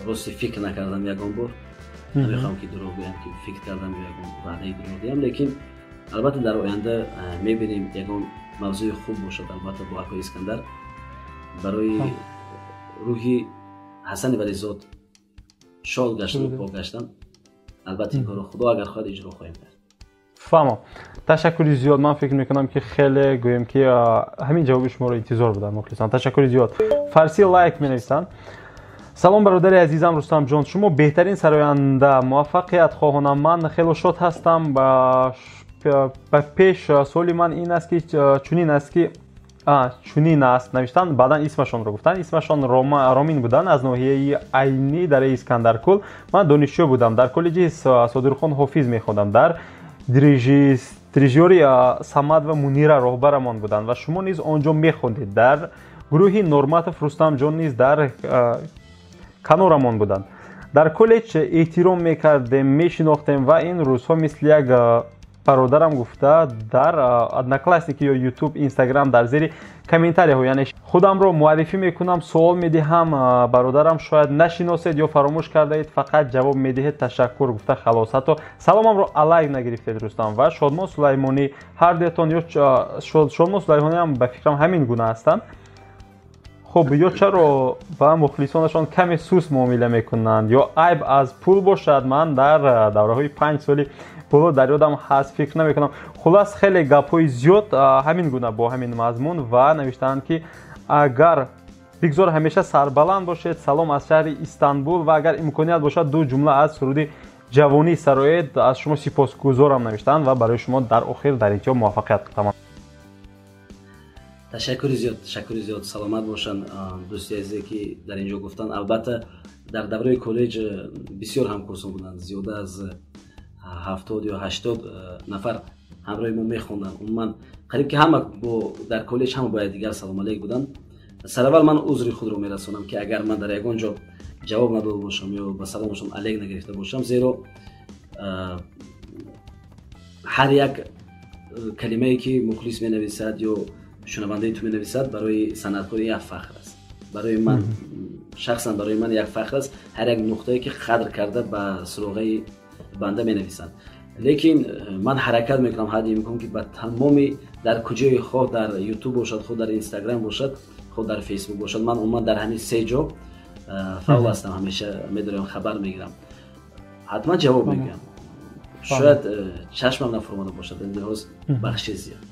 рости фикр накардам ягон бор. Намехоҳам ки дурӯғ гӯям ки фикр кардам ё ягон ваъдаи дурӯғ диҳам, лекин албатта дар оянда мебинем ягон мавзӯи хуб бошад албатта бо акои Искандар барои рӯҳи Ҳасани Вализод шод гаштан, пок гаштан. Албатта, ин корро Худо агар хоҳад, иҷро хоҳем кард. Фаҳмам, ташаккури зиёд. Ман фикр мекунам, ки хеле, гӯем ки, ҳамин ҷавоби шуморо интизор буданд мухлисон. Ташаккури зиёд. Фарси лайк менависанд: «Салом, бародари азизам Рустамҷон, шумо беҳтарин сароянда, муваффақият хоҳонам. Ман хело шод ҳастам ба пеш. Суоли ман ин аст, ки чунин аст, ки чунин аст», навиштанд, баъдан исмашонро гуфтанд. Исмашон Ромин буданд, аз ноҳияи Айнӣ, дараи Искандаркул. «Ман донишҷӯ будам, дар коллеҷи Содирхон Ҳофиз мехондам. Дар дирижёри Самад ва Мунира роҳбарамон буданд ва шумо низ он ҷо мехондед. Дар гурӯҳи Норматов Рустамҷон низ дар канорамон буданд. Дар коллеҷ эҳтиром мекардем, мешинохтем ва ин рӯзҳо мисли як бародарам гуфта дар Одноклассники ё Ютуб, Инстаграм дар зери комментарияҳо, яъне худамро муаррифӣ мекунам, суол медиҳам: бародарам, шояд нашиносед ё фаромӯш кардаед, фақат ҷавоб медиҳед, ташаккур гуфта, халос. Ҳатто саломамро алайк нагирифтед. Рустам ва Шодмон Сулаймонӣ ҳардуятон, ё Шодмон Сулаймониам ба фикрам ҳамин гуна ҳастанд. Хуб, ё чаро ба мухлисонашон каме суст муомила мекунанд ё айб аз пул бошад? Ман дар давраҳои 5 соли боло дар ёдам ҳаст, фикр намекунам». Хулас, хеле гапҳои зиёд ҳамин гуна, бо ҳамин мазмун, ва навиштаанд, ки агар бигзор ҳамеша сарбаланд бошед. Салом аз шаҳри Истанбул ва агар имконият бошад, ду ҷумла аз суруди «Ҷавонӣ» сароед, аз шумо сипосгузорам, навиштаанд ва барои шумо дар охир, дар интиҳо муваффақият тамом. Ташаккури зиёд, ташаккури зиёд, саломат бошанд дӯсти азизе, ки дар ин ҷо гуфтанд. Албатта, дар давраи коллеҷ бисёр ҳамкурсон буданд, зиёда аз 70 ё 80 нафар ҳамроҳи мо мехонданд. Умуман, қариб ки ҳама дар коллеҷ ҳама бо якдигар салом алейк буданд. Сараввал ман узри худро мерасонам, ки агар ман дар ягон ҷо ҷавоб надода бошам ё ба саломашон алейк нагирифта бошам, зеро ҳар як калимае, ки мухлис менависад ё шунавандаи ту менависад, барои санъаткор як фахр аст. Барои ман шахсан, барои ман як фахр аст ҳар як нуқтае, ки қадр карда ба суроғаи банда менависанд. Лекин ман ҳаракат мекунам ҳадди имкон, ки ба тамоми дар куҷои, хоҳ дар Ютуб бошад, хоҳ дар Инстаграм бошад, хоҳ дар Фейсбук бошад, ман умуман дар ҳамин се ҷо фаъол ҳастам, ҳамеша медорам, хабар мегирам, ҳатман ҷавоб мегӯям. Шояд чашмам нафуромада бошад, ин лиҳоз бахши зиёд.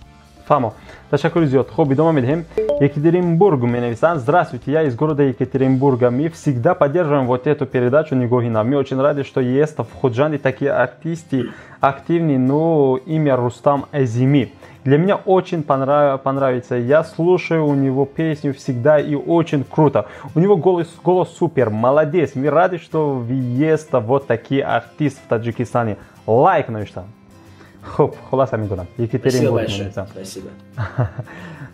Фаҳмо, ташаккури зиёд. Хуб, идома медиҳем. Екатеринбург менависанд: «Здравствуйте, я из города Екатеринбурга. Мы всегда поддерживаем вот эту передачу «Нигоҳи нав». Мы очень рады, что есть в Худжанде такие артисты активные, ну, имя Рустам Азими для меня очень понравится. Я слушаю у него песню всегда, и очень круто. У него голос, голос супер, молодец. Мы рады, что есть вот такие артисты в Таджикистане». Лайк навиштам. Хуб, хулоса мекунам, Екатеринбург. Спасибо.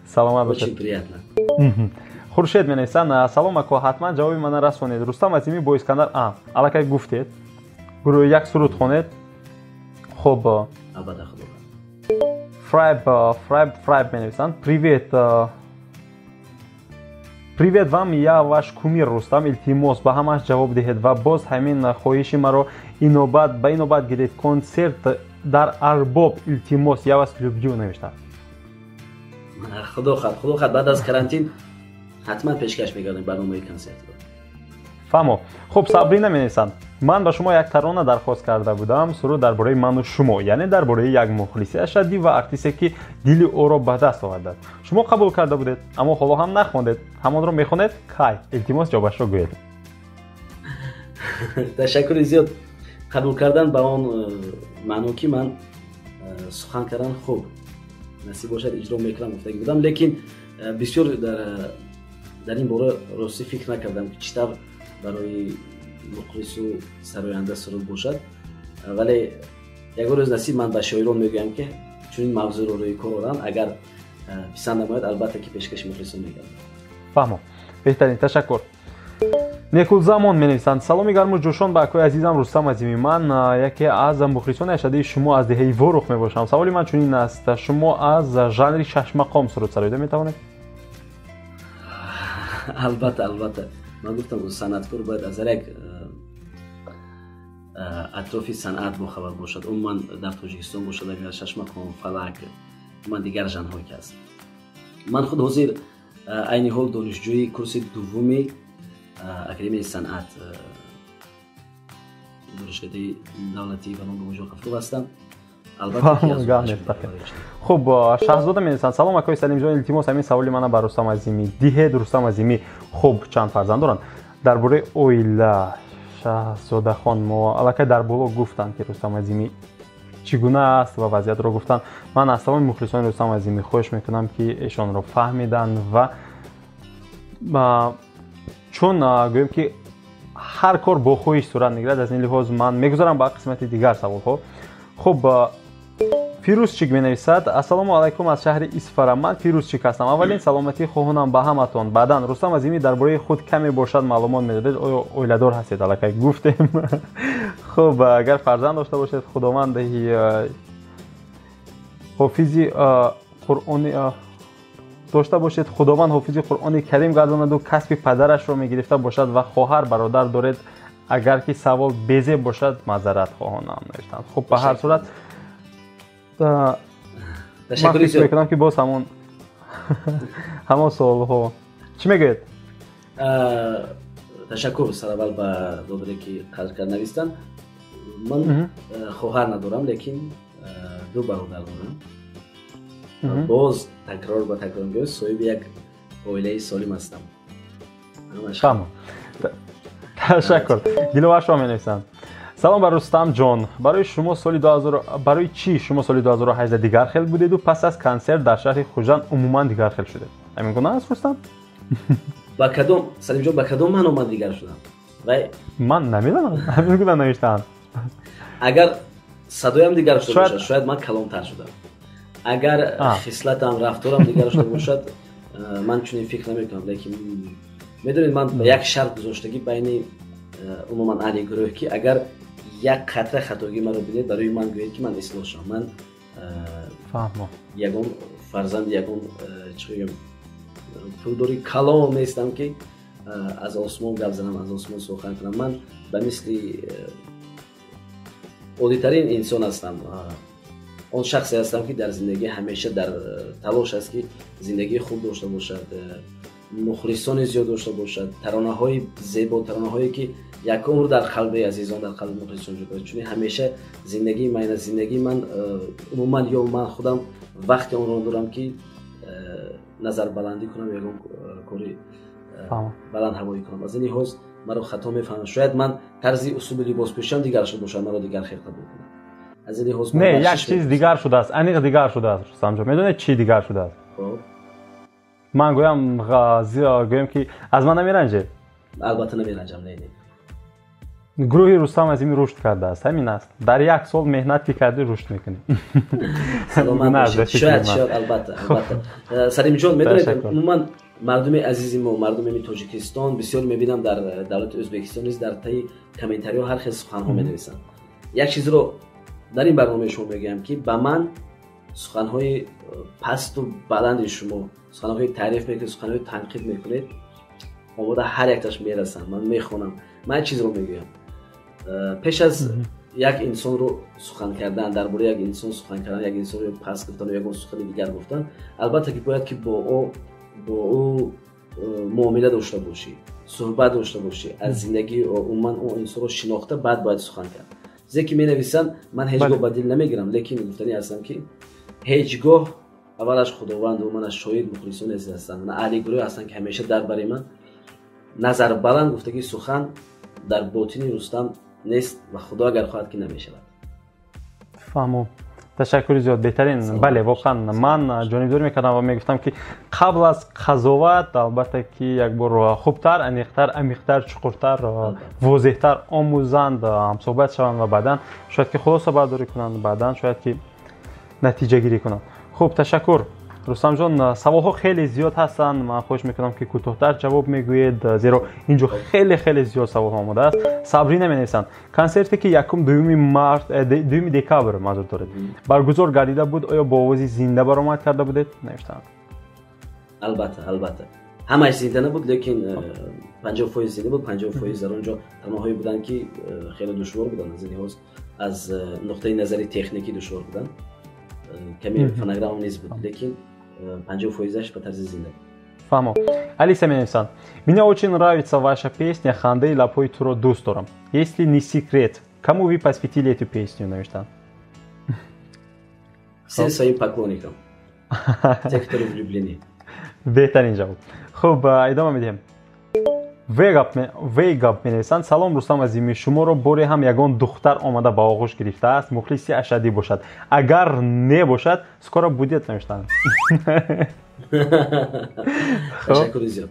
Саломат бошед. Очень приятно. Хуршед менависанд: «Салом, ако, ҳатман ҷавоби мана расонед. Рустам Азимӣ бо Искандар аллакай гуфтед, гурӯҳи як суруд хонед». Хуб. Албатта, худо. Фрайб, Фрайб, Фрайб менависанд: «Привет, привет вам, я ваш кумир, Рустам. Илтимос, ба ҳамаш ҷавоб диҳед ва боз ҳамин хоҳиши маро инобат ба инобат гиред: консерт дар Арбоб, илтимос, я вас люблю», навиштанд. Худо хоҳад, худо хоҳад, баъд аз карантин ҳатман пешкаш мегардем барномаи консертро. Фаҳмо. Хуб, Сабрина менависанд: «Ман ба шумо як тарона дархост карда будам, суруд дар бораи ману шумо, яъне дар бораи як мухлиси ашаддӣ ва артисте, ки дили ӯро ба даст овардааст. Шумо қабул карда будед, аммо ҳоло ҳам нахондед. Ҳамонро мехонед кай? Илтимос, ҷавобашро гӯед». Ташаккури зиёд. Қабул кардан ба он маъно, ки ман сухан кардан, хуб, насиб бошад, иҷро мекунам гуфтагӣ будам, лекин бисёр дар ин бора ростӣ фикр накардам, ки чӣ тавр барои мухлису сароянда суруд бошад. Вале ягон рӯз насиб, ман ба шоирон мегӯям, ки чунин мавзӯъро рӯи кор оранд, агар писанд намояд, албатта ки пешкаши мухлисон мегардад. Фаҳмо, беҳтарин, ташаккур. Некулзамон менависанд: «Саломи гарму ҷӯшон ба акои азизам Рустам Азимӣ. Ман яке аз мухлисони ашаддии шумо аз деҳаи Ворух мебошам. Саволи ман чунин аст: шумо аз жанри шашмақом суруд сароида метавонед?» Албатта, албатта. Ман гуфтам, санъаткор бояд аз ҳар як атрофи санъат бохабар бошад. Умуман, дар Тоҷикистон бошад, агар шашмақом, фалак, умуман дигар жанрҳое ки ҳаст. Ман худ ҳозир айни ҳол донишҷӯи курси дуввуми Академияи санъат Донишкадаи давлатии ба номи Бобоҷон Ғафуров ҳастам. Хуб, Шаҳзода менависанд: «Салом, акои Салимҷон, илтимос, ҳамин саволи мана ба Рустам Азимӣ диҳед. Рустам Азимӣ, хуб, чанд фарзанд доранд?» Дар бораи оила, Шаҳзодахон, мо аллакай дар боло гуфтанд, ки Рустам Азимӣ чӣ гуна аст ва вазъиятро гуфтанд. Ман аз тамоми мухлисони Рустам Азимӣ хоҳиш мекунам, ки эшонро фаҳмиданд ва чун гӯем, ки ҳар кор бо хоҳиш сурат мегирад. Аз ин лиҳоз ман мегузарам ба қисмати дигар саволҳо. Хуб, Фирӯзчик менависад: «Ассалому алайкум, аз шаҳри Исфара ман Фирӯзчик ҳастам. Аввалин, саломатӣ хоҳонам ба ҳаматон. Баъдан, Рустам Азимӣ дар бораи худ каме бошад маълумот медодед. Оё оиладор ҳастед?» Аллакай гуфтем. Хуб, агар фарзанд дошта бошед, Худованд ҳофизи Қуръони дошта бошед, Худованд ҳофизи Қуръони Карим гардонаду касби падарашро мегирифта бошад. Ва хоҳар, бародар доред? Агар ки савол безеб бошад, маъзарат хоҳонам», навиштанд. Хуб, ба ҳар сурат, ман фикр мекунам, ки боз ҳамон суолҳо. Чӣ мегӯед? Ташаккур сараввал ба додаре, ки қадр кард навистанд. Ман хоҳар надорам, лекин ду бародар дорам. Боз такрор ба такрор мегӯям, соҳиби як оилаи солим ҳастам. Фаҳмам, ташаккур. Диловаршо менависанд: «Салом ба Рустамҷон. Барои шумо соли 2000, барои чӣ шумо соли 2018 дигар хел будеду пас аз консерт дар шаҳри Хуҷанд умуман дигар хел шудед? Ҳамин гуна аст, Рустам?» Ба кадом, Салимҷон, ба кадом маъно ман дигар шудам? Вай Ман намедонам, ҳамин гуна навиштаанд. Агар садоям дигар шуда бошад, шояд ман калонтар шудам. Агар хислатам, рафторам дигар шуда бошад, ман чунин фикр намекунам. Лекин медонед, ман ба як шарт гузоштагӣ байни умуман аҳли гурӯҳ, ки агар як қатра хатогӣ маро бинед, барои ман гӯед, ки ман ислоҳ шавам. Ман ягон фарзанди ягон, чӣ гӯям, пулдори калон нестам, ки аз осмон гап занам, аз осмон сухан кунам. Ман ба мисли оддитарин инсон ҳастам, он шахсе ҳастам, ки дар зиндагӣ ҳамеша дар талош аст, ки зиндагии хуб дошта бошад, мухлисони зиёд дошта бошад, таронаҳои зебо, таронаҳое, ки як умр дар қалби азизон, дар қалби мухлисон ҷой дорад. Чунин ҳамеша зиндагии ман, зиндагии ман умуман, ё ман худам вақти онро дорам, ки назарбаландӣ кунам, ягон кори баландҳавоӣ кунам. Аз ин лиҳоз маро хато мефаҳмам. Шояд ман тарзи усули либоспӯшиам дигар шуда бошад, маро дигар хел қабул кунам. Аз ин лиҳоз Не, як чиз дигар шудааст, аниқ дигар шудааст, Рустамҷон. Медонед, чӣ дигар шудааст? Ман гӯям, ки аз ман намеранҷед? Албатта, намеранҷам, не, не. Гурӯҳи Рустам Азимӣ рушд кардааст, ҳамин аст. Дар як сол меҳнат ки кардӣ, рушд мекунӣ. Шояд, албатта, албатта. Салимҷон, медонед, умуман мардуми азизи мо, мардуми Тоҷикистон, бисёр мебинам, дар давлати Ӯзбекистон низ дар таи комментариҳо ҳар хел суханҳо менависанд. Як чизро дар ин барномаи шумо мегӯям, ки ба ман суханҳои пасту баланди шумо, суханҳои таъриф мекунед, суханҳои танқид мекунед, омода ҳар якташ мерасанд, ман мехонам. Ман як чизро мегӯям: пеш аз як инсонро сухан кардан, дар бораи як инсон сухан кардан, як инсонро паст гуфтан, ягон сухани дигар гуфтан, албатта ки бояд ки бо ӯ муомила дошта бошӣ, суҳбат дошта бошӣ, аз зиндагии умуман ӯ инсонро шинохта, баъд бояд сухан кард. Чизе ки менависанд, ман ҳеҷ гоҳ ба дил намегирам. Лекин гуфтанӣ ҳастам, ки ҳеҷ гоҳ, аввалаш Худованд ман аз шоҳид, мухлисони азиз ҳастанд, аҳли гурӯҳ ҳастанд, ки ҳамеша дар бари ман, назарбаланд гуфтагии сухан дар ботини Рустам нест ва Худо агар хоҳад, ки намешавад. Фаҳмо, ташаккури зиёд, беҳтарин. Бале, воқеан ман ҷонибдорӣ мекардам ва мегуфтам, ки қабл аз қазоват, албатта ки як бор хубтар, аниқтар, амиқтар, чуқуртар, возеҳтар омӯзанд, ҳамсӯҳбат шаванд ва баъдан шояд ки хулоса бардорӣ кунанд, баъдан шояд ки натиҷагирӣ кунанд. Хуб, ташаккур, Рустамҷон. Саволҳо хеле зиёд ҳастанд. Ман хоҳиш мекунам, ки кӯтоҳтар ҷавоб мегӯед, зеро ин ҷо хеле хеле зиёд саволҳо омадааст. Сабрина менависанд: «Консерте, ки якум, дуюми март, дуюми декабр манзур доред, баргузор гардида буд, оё бо овози зинда баромад карда будед?» навиштаанд. Албатта, албатта, ҳамааш зинда набуд, лекин 50% зинда буд, 50% дар он ҷо таронаҳое буданд, ки хеле душвор буданд. Аз ин лиҳоз, аз нуқтаи назари техникӣ душвор буданд, каме фонограмма низ буд, лекин 50%-аш ба тарзи зинда. Фаҳмо. Алиса менависанд: «Мне очень нравится ваша песня «Хандаи лабҳои туро дӯст дорам». Если не секрет, Кому вы посвятили эту песню, навиштанд? Всем своим поклонникам, те, которые влюблены. Беҳтарин ҷавоб. Хуб, идома медиҳем. Вейгап менависанд: салом, Рустам Азимӣ, шуморо боре ҳам ягон духтар омада ба оғӯш гирифтааст, мухлиси ашаддӣ бошад? Агар не бошад, скоро будет, навиштанд. Ташаккури зиёд.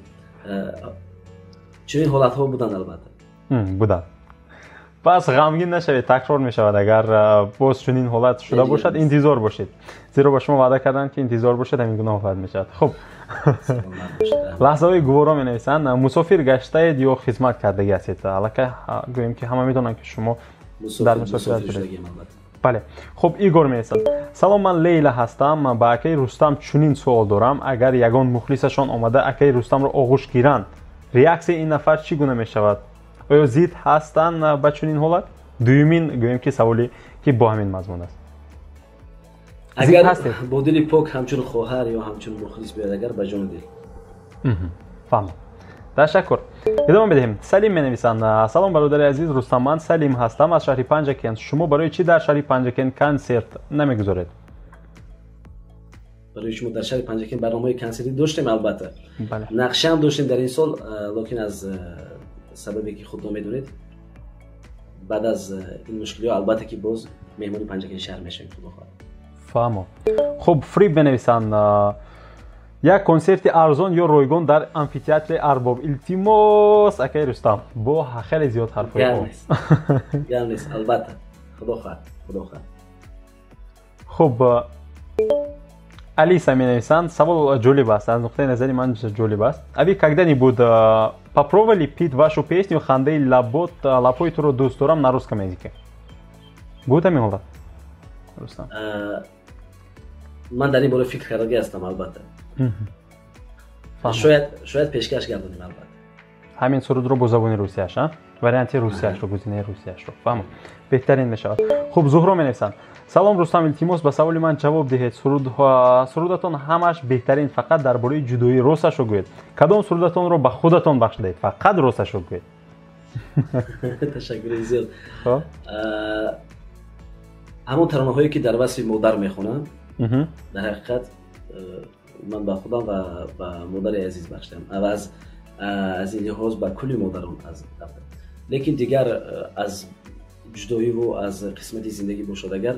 Чунин ҳолатҳо буданд, албатта. Буданд. Пас ғамгин нашавед, такрор мешавад. Агар боз чунин ҳолат шуда бошад, интизор бошед, зеро ба шумо ваъда карданд, ки интизор бошед, ҳамин гуна ҳолат мешавад. Хуб, лаҳзаҳои гуворо менависанд: мусофир гаштаед ё хизмат кардагӣ ҳастед? Аллакай гӯем, ки ҳама медонанд, ки шумо дар мусофират будед. Бале. Хуб, Игор менависад: салом, ман Лейла ҳастам, ба акаи Рустам чунин суол дорам: агар ягон мухлисашон омада акаи Рустамро оғӯш гиранд, реаксияи ин нафар чӣ гуна мешавад? Оё зид ҳастанд ба чунин ҳолат? Дуюмин, гӯем, ки саволе, ки бо ҳамин мазмун аст. Агар бо дили пок ҳамчун хоҳар ё ҳамчун мухлис биёяд, агар, ба ҷону дил. Фаҳмам, ташаккур. Идома медиҳем. Салим менависанд: салом, бародари азиз Рустам, ман Салим ҳастам аз шаҳри Панҷакент. Шумо барои чӣ дар шаҳри Панҷакент консерт намегузоред? Барои шумо дар шаҳри Панҷакент барномаҳои консертӣ доштем, албатта, нақшаам доштем дар ин сол, лекин аз сабабе, ки худро медонед, баъд аз ин мушкилиҳо, албатта, ки боз меҳмони Панҷакент шаҳр мешавем, худо хоҳад. Фаҳмо. Хуб, Фриб менависанд: як консерти арзон ё ройгон дар амфитеатри Арбоб, илтимос, акаи Рустам, бо хеле зиёд ҳарфҳои. Гап нест, албатта, худо хоҳад, худо хоҳад. Хуб, Алиса менависанд, савол ҷолиб аст, аз нуқтаи назари ман ҷолиб аст: а вы когда-нибудь попробовали петь вашу песню «Хандаи лабҳои туро дӯст дорам» на русском языке? Буд ҳамин ҳолат, Рустам? Ман дар ин бора фикр кардагӣ ҳастам, албатта. Шояд пешкаш гардонем, албатта. Ҳамин сурудро бо забони русияш, варианти русияшро, гузинаи русияшро. Фаҳмам, беҳтарин мешавад. Хуб, Зуҳро менависанд: салом, Рустам, илтимос, ба саволи ман ҷавоб диҳед. Сурудатон ҳамаш беҳтарин, фақат дар бораи ҷудоӣ росташро гӯед. Кадом сурудатонро ба худатон бахшидаед? Фақат росташро гӯед. Ташаккури зиёд. Ҳамон таронаҳое, ки дар васфи модар мехонам, дар ҳақиқат ман ба худам ва ба модари азиз бахшидам ва аз ин лиҳоз ба кулли модарон. Аз лекин дигар аз ҷудоиву аз қисмати зиндагӣ бошад, агар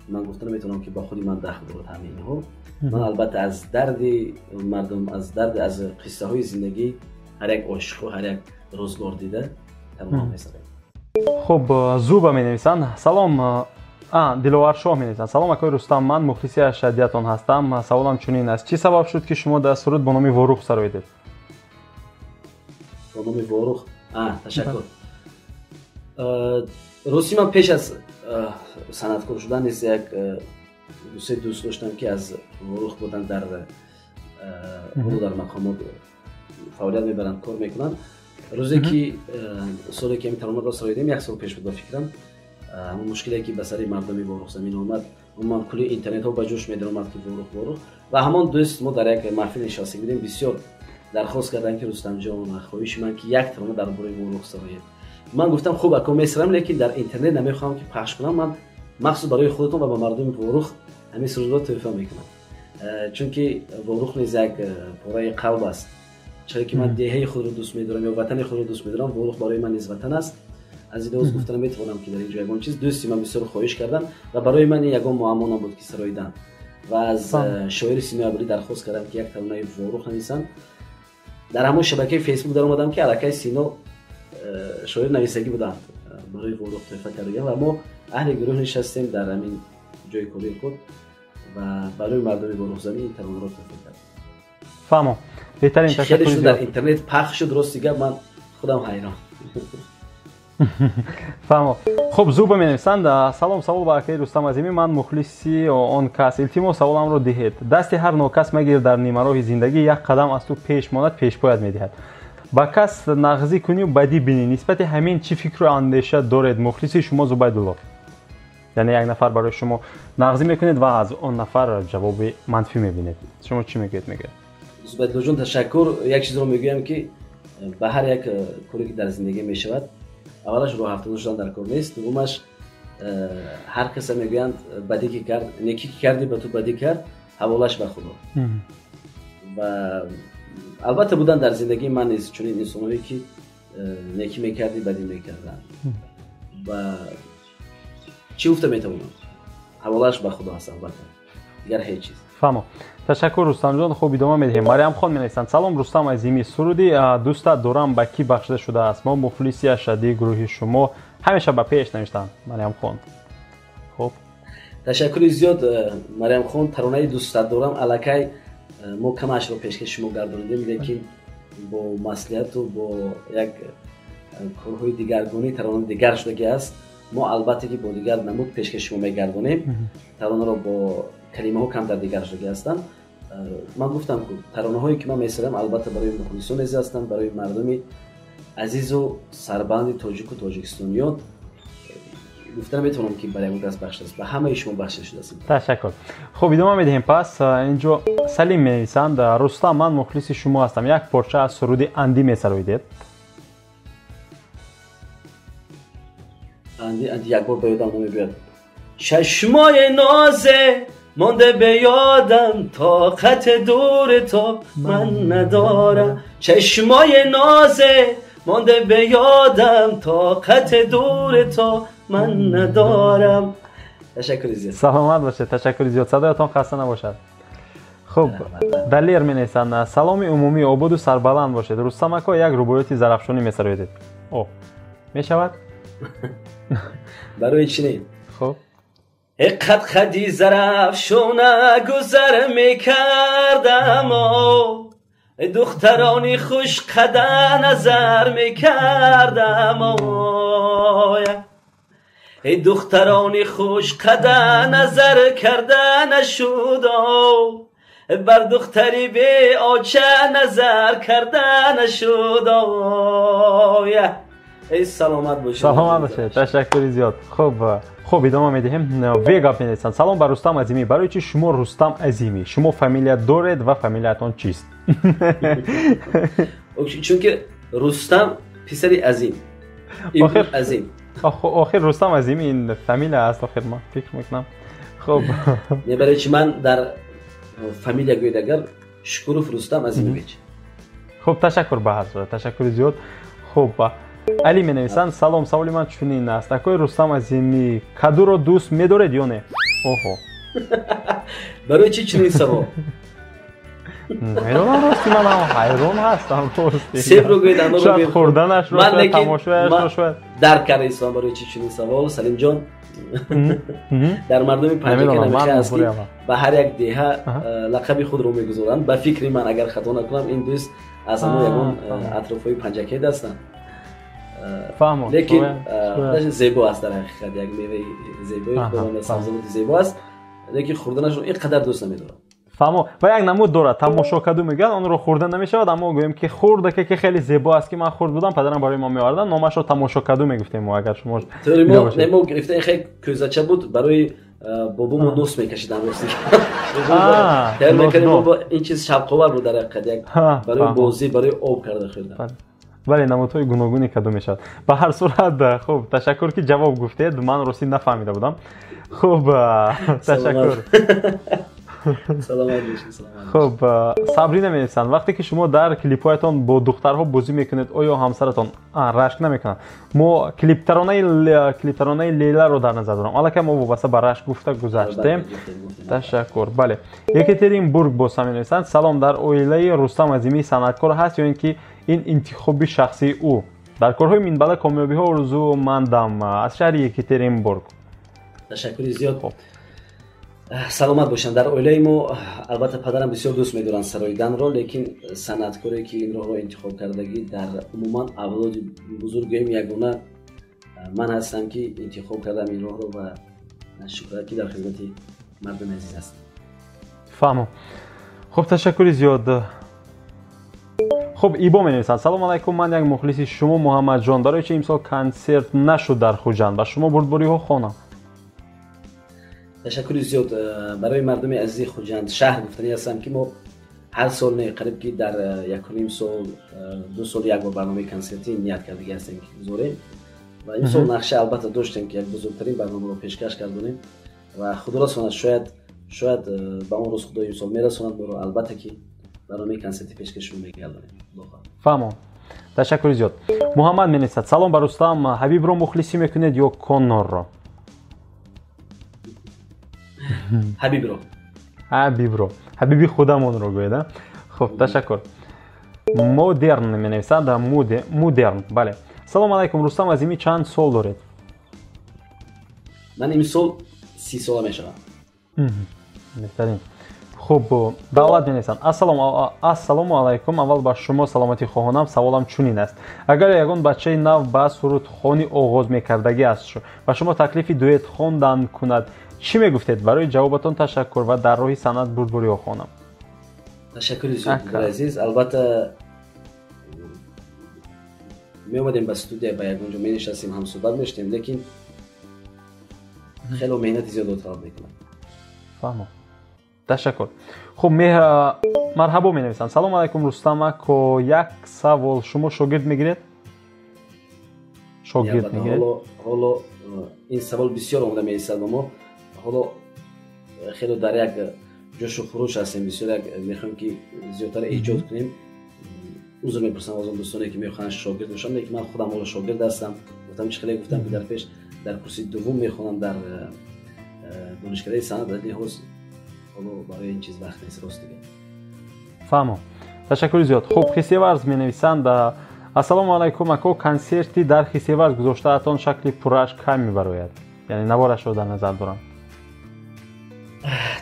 ман гуфта наметавонам, ки ба худи ман дахл дорад ҳамаи инҳо. Ман, албатта, аз дарди мардум, аз дарди, аз қиссаҳои зиндагӣ ҳар як ошиқу ҳар як рӯзгор дида таронаҳо месароям. Хуб, Зуба менависанд: салом. Диловаршоҳ менависанд: салом, акои Рустам, ман мухлиси ашаддиятон ҳастам. Саволам чунин аст: чӣ сабаб шуд, ки шумо дар суруд бо номи Ворух сароидед? Бо номи Ворух? Ташаккур. Рости, ман пеш аз санъаткор шудан низ як дусе дӯст доштам, ки аз Ворух буданд, дар ҳоло дар мақомот фаъолият мебаранд, кор мекунанд. Рӯзе ки, соле ки ҳамин таронаро сароидем, як сол пеш буд, ба фикрам, ҳамон мушкиле, ки ба сари мардуми Ворухзамин омад, умуман кулли интернетҳо ба ҷӯш медаромад, ки Ворух, Ворух. Ва ҳамон дӯст, мо дар як маҳфил нишаста будем, бисёр дархост карданд, ки Рустамҷон, хоҳиши ман, ки як тарона дар бораи Ворух сароед. Ман гуфтам: хуб, ако, месарам, лекин дар интернет намехоҳам, ки пахш кунам. Ман махсус барои худатон ва ба мардуми Ворух ҳамин сурудро тӯҳфа мекунам, чунки Ворух низ як пораи қалб аст. Чаро ки ман деҳаи худро дӯст медорам ё ватани худро дӯст медорам, Ворух барои ман низ ватан аст. Аз ин лиҳоз гуфта наметавонам, ки дар ин ҷо ягон чиз. Дӯсти ман бисёр хоҳиш кардам ва барои ман ин ягон муаммо набуд, ки сароидан. Ва аз шоири Синои Абдулӣ дархост кардам, ки як таронаи Ворух нависанд. Дар ҳамон шабакаи Фейсбук даромадам, ки аллакай Сино шоир нависагӣ буданд, барои Ворух тӯҳфа кардагиам. Ва мо аҳли гурӯҳ нишастем дар ҳамин ҷои кории худ ва барои мардуми Ворухзамин ин таронаро тӯҳфа кардем. Фаҳмо, беҳтарин. Хеле шуд, дар интернет пахш шуд. Рости гап, ман худам ҳайрон. Фаҳмо. Хуб, Зуба менависанд: салом, савол ба акаи Рустам Азимӣ. Ман мухлиси он кас, илтимос, саволамро диҳед. Дасти ҳар нокас магир, дар нимароҳи зиндагӣ як қадам аз ту пеш монад, пешпоят медиҳад. Ба кас нағзӣ кунию бадӣ бинӣ, нисбати ҳамин чӣ фикру андеша доред? Мухлиси шумо Зубайдулло. Яъне як нафар барои шумо нағзӣ мекунед ва аз он нафар ҷавоби манфӣ мебинед, шумо чӣ мегӯед, мегӯяд? Зубайдуллоҷон, ташаккур. Як чизро мегӯям, ки ба ҳар як коре, ки дар зиндагӣ мешавад. Аввалаш роҳ афтода шудан дар кор нест, дуввумаш ҳар каса мегӯянд бадӣ ки кард, некӣ ки кардӣ ба ту бадӣ кард, ҳаволаш ба Худо. Ва албатта буданд дар зиндагии ман низ чунин инсонҳое ки некӣ мекардӣ, бадӣ мекарданд. Ва чӣ гуфта метавонам? Ҳаволааш ба Худо аст, албатта, дигар ҳеҷ чиз. Фаҳмо. Ташаккур, Рустамҷон. Хуб, идома медиҳем. Марьямхон менависанд: салом, Рустам Азимӣ, суруди дӯстат дорам ба кӣ бахшида шудааст? Мо мухлиси ашаддии гурӯҳи шумо, ҳамеша ба пеш, навиштанд Марьямхон. Хуб, ташаккури зиёд, Марьямхон. Таронаи дӯстат дорам аллакай мо камашро пешкаши шумо гардонидем, лекин бо маслиҳату бо як корҳои дигаргунӣ тарона дигар шудагӣ аст. Мо албатта ки бо дигар намуд пешкаши шумо мегардонем. Таронаро бо калимаҳо камтар дигар шудагӣ ҳастанд. Ман гуфтам, ку таронаҳое ки ман месарам, албатта барои мухлисон азиз ҳастанд, барои мардуми азизу сарбанди тоҷику тоҷикистониён. Гуфта наметавонам ки барои ягон кас бахшидааст, ба ҳамаи шумо бахшида шудааст. Ташаккур. Хуб, идома медиҳем. Пас инҷо Салим менависанд: Рустам, ман мухлиси шумо ҳастам, як порча аз суруди Андӣ месароидед? Андӣ, Андӣ як бор ба ёдам намебиёд. Чашмои нозе монде ба ёдам, тоқати дури ту ман надорам. Чашмои нозе монде ба ёдам, тоқати дури ту ман надорам. Ташаккури зиёд. Саломат бошед, ташаккури зиёд, садоятон хаста набошад. Хуб, Далер менависанд: саломи умумӣ, ободу сарбаланд бошед. Рустам ако, як рубоёти зарафшонӣ месароидед? О, мешавад? Барои чӣ не? Хуб. Қад қади зарафшона гузар мекардам, духтарони хушқада назар мекардам, духтарони хушқада назар карда нашуд, бар духтари беоча назар карда нашуд. Эй, саломат бошед. Саломат бошед, ташаккури зиёд. Хуб, идома медиҳем. Вегап менависанд: салом ба Рустам Азимӣ, барои чӣ шумо Рустам Азимӣ? Шумо фамилия доред ва фамилиятон чист? Чунки Рустам писари Азим, Азим. Охир Рустам Азимӣ ин фамилия аст, охир ман фикр мекунам. Хуб, не, барои чӣ ман дар фамилия гӯед агар Шукуров Рустам Азимович. Хуб, ташаккур, ба ҳар сурат ташаккури зиёд. Хуб, Али менависанд: салом, саволи ман чунин аст, акои Рустам Азимӣ, кадуро дӯст медоред ё не? Оҳо. Барои чӣ чунин савол? Медонам, рости манам ҳайрон ҳастам, рости. Себро гӯед, анорро. Шояд хӯрданашро, шояд тамошояшро, шояд. Дарк карда истам барои чӣ чунин савол, Салимҷон. Дар мардуми Панҷакент ҳамеша аст ки ба ҳар як деҳа лақаби худро мегузоранд. Ба фикри ман, агар хато накунам, ин дӯст аз ҳамон ягон атрофҳои Панҷакент ҳастанд. Фаҳмо. Лекин зебо аст, дар ҳақиқат як меваи зебои худованд, сабзавоти зебо аст, лекин хӯрданашро ин қадар дӯст намедорам. Фаҳмо. Ва як намуд дорад, тамошокаду мегӯянд, онро хӯрда намешавад, аммо гӯем ки хӯрдаке ки хеле зебо аст, ки ман хурд будам, падарам барои мо меоварданд, номашро тамошокаду мегуфтем мо, агар шумо мо гирифта, ин хеле кӯзача буд, барои бобомо нос мекашидам, рости ин чиз шавқовар буд дар ҳақиқат, як барои бозӣ, барои об карда хӯрдан. Бале, намудҳои гуногуни каду мешавад. Ба ҳар сурат, хуб, ташаккур ки ҷавоб гуфтед, ман ростӣ нафаҳмида будам. Хуб, ташаккур. Саломат бошед, саломат. Хуб, Сабрина менависанд: вақте ки шумо дар клипҳоятон бо духтарҳо бозӣ мекунед, оё ҳамсаратон рашк намекунад? Мо клиптаронаи Лейларо дар назар дорам. Аллакай мо вобаста ба рашк гуфта гузаштем. Ташаккур. Бале, Екатеринбург боз ҳам менависанд: салом, дар оилаи Рустам Азимӣ санъаткор ҳаст ё ин ки ин интихоби шахсии ӯ? Дар корҳои минбаъда комёбиҳо орзумандам, аз шаҳри Екатеринбург. Ташаккури зиёд, саломат бошанд. Дар оилаи мо албатта падарам бисёр дӯст медоранд сароиданро, лекин санъаткоре ки ин роҳро интихоб кардагӣ дар умуман авлоди бузургем ягона ман ҳастам ки интихоб кардам ин роҳро ва шукр ки дар хизмати мардуми азиз ҳастам. Фаҳмо. Хуб, ташаккури зиёд. Хуб, Ибо менависанд: салом алайкум, ман як мухлиси шумо Муҳаммадҷон, барои чи имсол консерт нашуд дар Хуҷанд? Ба шумо бурдбориҳо хонам. Ташаккури зиёд. Барои мардуми азизи Хуҷанд шаҳр гуфтанӣ ҳастам ки мо ҳар сол не, қариб ки дар 1.5 сол, 2 сол як бор барномаи консертӣ ният кардагӣ ҳастем ки гузорем. Ва имсол нақша албатта доштем, ки як бузургтарин барномаро пешкаш гардонем ва худо расонад, шояд ба он рӯз Худо имсол мерасонад моро, албатта ки барномаи консерти пешкаш шумо мегардонем. Фаҳмон, ташаккури зиёд. Муҳаммад менависад: салом ба Рустам, Ҳабибро мухлисӣ мекунед ё Коннорро? Ҳабибро. Ҳабибро, ҳабиби худамонро гӯед. Хуб, ташаккур. Модерн менависад, модерн, бале. Салом алайкум, Рустам Азимӣ, чанд сол доред? Ман имсол 30 сола мешавам. Беҳтарин. Хуб, Давлат менависанд: ассалому алайкум, аввал ба шумо саломатӣ хоҳонам. Саволам чунин аст: агар ягон бачаи нав ба сурудхонӣ оғоз мекардагӣ аст, ба шумо таклифи дуэт хондан кунад, чӣ мегуфтед? Барои ҷавобатон ташаккур ва дар роҳи санъат бурдбориҳо хонам. Ташаккури зиёд, азиз. Албатта меомадем ба студия, ба ягон ҷо менишастем, ҳамсӯҳбат мешудем, лекин хело меҳнати зиёдро талаб мекунад. Фаҳмон, ташаккур. Хуб, марҳабо менависанд: салом алайкум, Рустам ако, як савол, шумо шогирд мегиред? Шогирд мегиред? Ҳоло ин савол бисёр омода мерасад ба мо. Ҳоло хело дар як ҷӯшу хуруш ҳастем, бисёр як мехоҳем, ки зиёдтар эҷод кунем. Узр мепурсам аз он дӯстоне, ки мехоҳанд шогирд бошанд, лекин ман худам ҳоло шогирд ҳастам. Гуфтам, чӣ хеле гуфтам, ки дар пеш дар курси дуввум мехонам дар донишкадаи санъат, аз лиҳоз ҳоло барои ин чиз вақт нест, рост дигар. Фаҳмом, ташаккури зиёд. Хуб, Хисеварз менависанд: ассалому алайкум ако, консерти дар Хисеварз гузоштаатон шакли пуррааш кай мебарояд? Яъне наворашро дар назар дорам.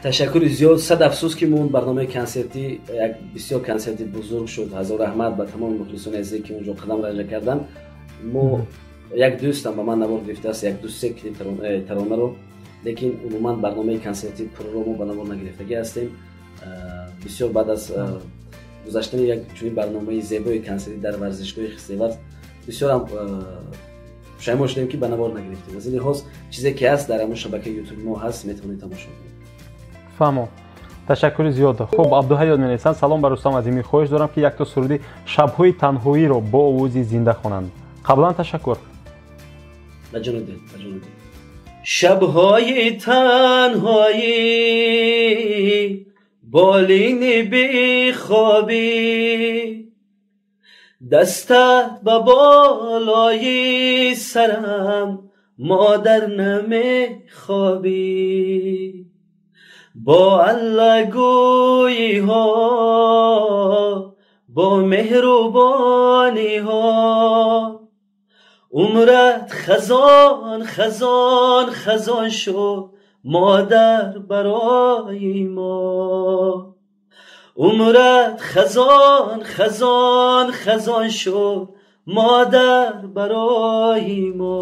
Ташаккури зиёд. Сад афсӯс, ки мо он барномаи консертӣ, як бисёр консерти бузург шуд, ҳазор раҳмат ба тамоми мухлисони азизе, ки онҷо қадам ранҷа карданд. Мо як дӯстам ба ман навор гирифтааст, як ду се клип таронаро, лекин умуман барномаи консерти пурро мо ба навор нагирифтагӣ ҳастем. Бисёр баъд аз гузаштани як чунин барномаи зебои консертӣ дар варзишгоҳи Хисеварз бисёрам пушаймон шудем, ки ба навор нагирифтем. Аз ин лиҳоз чизе ки ҳаст, дар ҳамон шабакаи ютуби мо ҳаст, метавонед тамошо кунед. Фаҳмон, ташаккури зиёд. Хуб, Абдуҳаёт менависанд: салом ба Рустам Азимӣ, хоҳиш дорам, ки якто суруди шабҳои танҳоиро бо овози зинда хонанд. Қаблан ташаккур. Ба ҷону дил, ба ҷону дил. Шабҳои танҳоӣ, болини бехобӣ, дастат ба болои сарам, модар, намехобӣ, бо аллагӯиҳо, бо меҳрубониҳо, умрат хазон, хазон, хазон шуд, модар, барои мо. Умрат хазон, хазон, хазон шуд, модар, барои мо.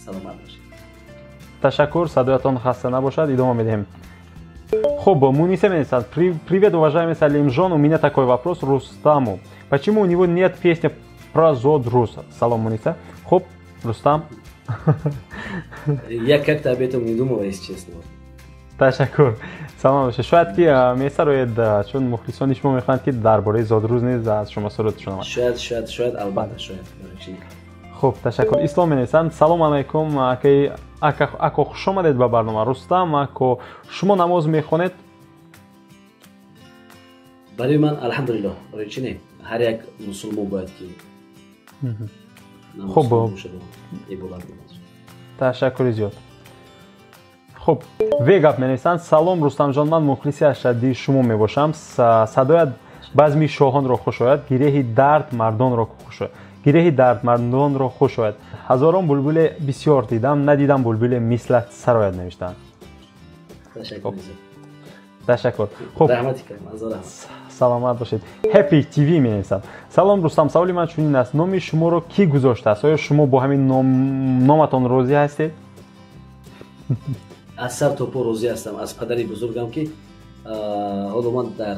Саломат бошед. Ташаккур, садоятон хаста набошад. Идома медиҳем. Хуб, Муниса менависад: привет, уважаемый Салимжон, у меня такой вопрос Рустаму: почему у него нет песни про зодрӯз? Салом, Муниса. Хуб, Рустам. Я как-то об этом не думала, если честно. Ташаккур, салом бошед. Шояд ки месароед, чун мухлисони шумо мехоҳанд, ки дар бораи зодрӯз низ аз шумо суруд шунаванд. Шояд, шояд, шояд, албатта шояд. Хуб, ташаккур. Ислом менависанд: салом алайкум, ако, хуш омадед ба барнома. Рустам ако, шумо намоз мехонед? Барои ман, алҳамдулиллоҳ, барои чӣ не? Ҳар як мусулмон бояд ки хуб, ташаккури зиёд. Хуб, Вегап менависанд: салом, Рустамҷон, ман мухлиси ашаддии шумо мебошам. Садоят базми шоҳонро хуш ояд, гиреҳи дард мардонро хуш ояд, гиреҳи дардмандонро хуш ояд. Ҳазорон булбуле бисёр дидам, надидам булбуле мислат сарояд, навиштаанд. Ташаккур. Хуб, саломат бошед. Happy TV менависад: салом, Рустам, саволи ман чунин аст: номи шуморо кӣ гузоштааст? Оё шумо бо ҳамин номатон розӣ ҳастед? Аз сар то по розӣ ҳастам. Аз падари бузургам, ки ҳоло ман дар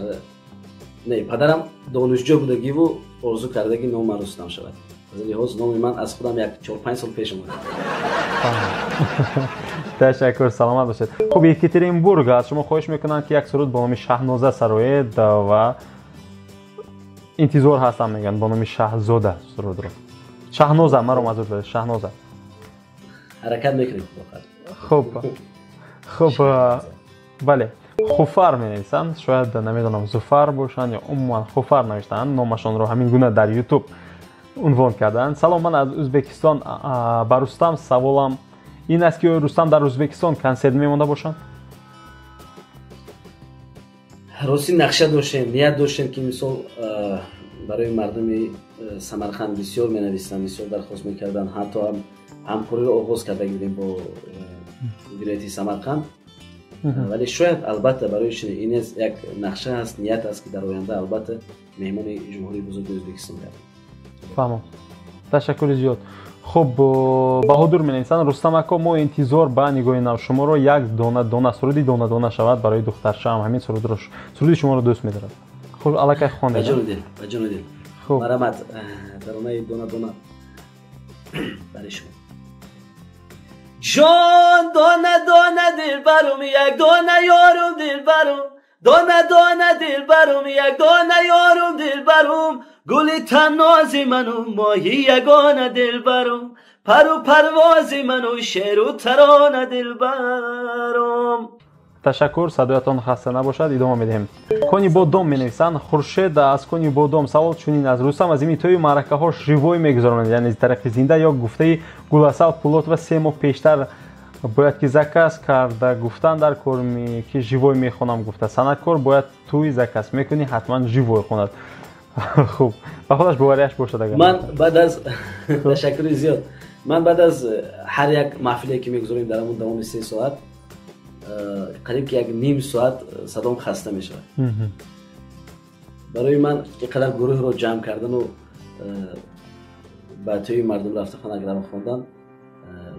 не, падарам донишҷӯ будагиву орзу кардаги номи ман Рустам шавад. Аз ин лиҳоз номи ман аз худам як 4-5 сол пеш омада. Ташаккур, саломат бошед. Хуб, Екатеринбург аз шумо хоҳиш мекунанд, ки як суруд бо номи Шаҳноза сароед ва интизор ҳастам, мегӯянд, бо номи Шаҳзода сурудро. Шаҳноза, маро мазур доред, Шаҳноза. Ҳаракат мекунем, худо. Хуб, хуб, бале. Хуфар менависанд, шояд намедонам Зуфар бошанд ё умуман Хуфар навиштаанд, номашонро ҳамин гуна дар YouTube унвон карданд. Салом, ман аз Ӯзбекистон. Ба Рустам саволам ин аст, ки оё Рустам дар Ӯзбекистон консерт мемонда бошанд? Рости, нақша доштем, ният доштем, ки мисол барои мардуми Самарқанд бисёр менависанд, бисёр дархост мекарданд, ҳатто ҳамкориро оғоз карда будем бо вилояти Самарқанд, вале шояд, албатта, барои ин як нақша аст, ният аст, ки дар оянда албатта меҳмони Ҷумҳурии бузурги Ӯзбекистон гардем. Фаҳмам, ташаккури зиёд. Хуб, Баҳодур менависанд: Рустам ако, мо интизор ба нигоҳи нав шуморо, як дона дона суруди дона дона шавад барои духтарчаам, ҳамин сурудро, суруди шуморо дӯст медорад. Хуб, аллакай хондед. Ба ҷону дил, ба ҷону дил. Хуб, марҳамат, таронаи дона дона барои шумо. Ҷон, дона дона дилбарум, як дона ёрум, дилбарум, дона дона дилбарум, як дона ёрум, дилбарум, гули танози ману моҳи ягона, дилбарум, пару парвози ману шеру тарона, дилбарум. Ташаккур, садоятон хаста набошад. Идома медиҳем. Кони Бодом менависанд, Хуршед аз Кони Бодом. Савол чунин аст: Рустам Азимӣ тӯи маъракаҳо живой мегузаронад, яъне тариқи зинда, ё гуфтаи Гуласал Пулотова 3 моҳ пештар бояд ки заказ карда гуфтан дар корми ки живой мехонам гуфта? Санъаткор бояд тӯи заказ мекунӣ, ҳатман живой хонад. Хуб, ба худаш боварияш бошад агар. Ман баъд аз, ташаккури зиёд, ман баъд аз ҳар як маҳфиле ки мегузорем, дар ҳамон давоми 3 соат қариб ки як ним соат садом хаста мешавад. Барои ман ин қадар гурӯҳро ҷамъ кардану ба тӯи мардум рафта фонограмма хондан,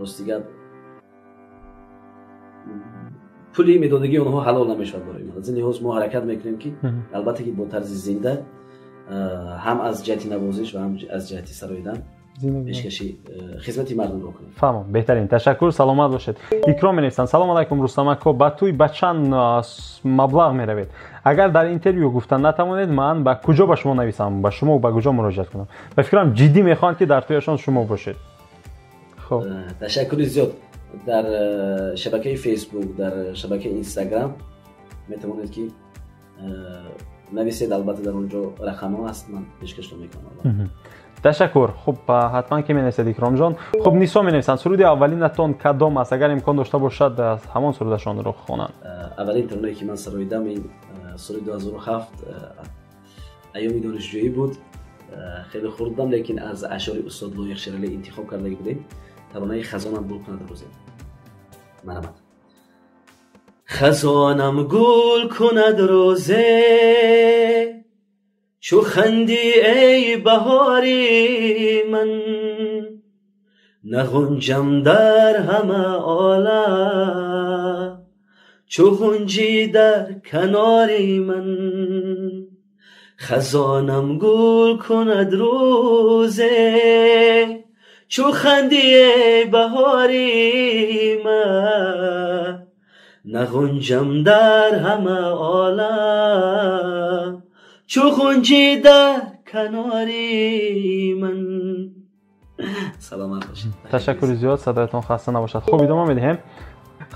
рости гап, пули медодагии онҳо ҳалол намешавад барои ман. Аз ин лиҳоз мо ҳаракат мекунем, ки албатта ки бо тарзи зинда, ҳам аз ҷиҳати навозиш ва ҳам аз ҷиҳати сароидан пешкаши хизмати мардумро кунем. Фаҳмам, беҳтарин, ташаккур, саломат бошед. Икром менависанд: салом алайкум, Рустам ако, ба тӯй ба чанд маблағ меравед? Агар дар интервю гуфта натавонед, ман ба куҷо ба шумо нависам, ба шумо ба куҷо муроҷиат кунам? Ба фикрам, ҷиддӣ мехоҳанд, ки дар тӯяшон шумо бошед. Хуб, ташаккури зиёд. Дар шабакаи Фейсбук, дар шабакаи Инстаграм метавонед ки нависед. Албатта, дар он ҷо рақамҳо ҳаст, ман пешкашто мекунам. Ташаккур. Хуб, ҳатман ки менависед, Икромҷон. Хуб, Нисо менависанд: суруди аввалинатон кадом аст? Агар имкон дошта бошад, ҳамон сурудашонро хонанд. Аввалин таронае ки ман сароидам, ин соли 2007, айёми донишҷӯӣ буд. Хеле хурд будам, лекин аз ашъори устод Лоиқ Шералӣ интихоб кардаги будем таронаи «Хазонам гул кунад рӯзе». Марҳамат. Хазонам гул кунад рӯзе, чу хандӣ эй баҳори ман, нағунҷам дар ҳама олам, чу ғунҷӣ дар канори ман. Хазонам гул кунад рӯзе, чу хандӣ эй баҳори ман, нағунҷам дар ҳама олам, чу ғунҷӣ дар канори ман. Саломат бошед. Ташаккури зиёд, садоятон хаста набошад. Хуб, идома медиҳем.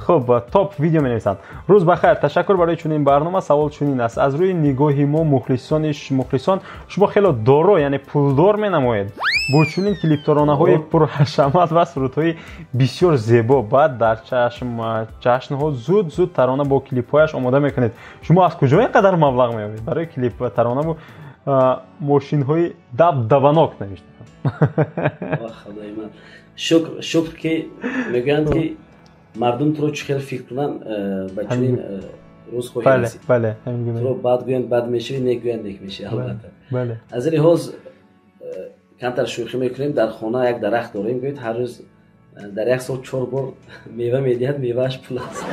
Хуб, Топ Видео менависанд: рӯз бахайр, ташаккур барои чунин барнома. Савол чунин аст: аз рӯи нигоҳи мо, мухлисон, шумо хело доро, яъне пулдор менамоед бо чунин клиптаронаҳои пурҳашамат ва сурудҳои бисёр зебо. Баъд дар ҷашнҳо зуд зуд тарона бо клипҳояш омода мекунед. Шумо аз куҷо ин қадар маблағ меёбед барои клип ва таронаву мошинҳои дабдабанок? Навиштаам. Шукр, шукр, ки мегӯянд, ки мардум туро чӣ хел фикр кунанд, ба чунин рӯз хоҳӣ расид. Туро бад гӯянд, бад мешавӣ, нек гӯянд, нек мешавӣ, албатта. Аз ин лиҳоз камтар шӯхӣ мекунем. Дар хона як дарахт дорем, гӯед, ҳар рӯз дар як сол чор бор мева медиҳад, мевааш пул аст.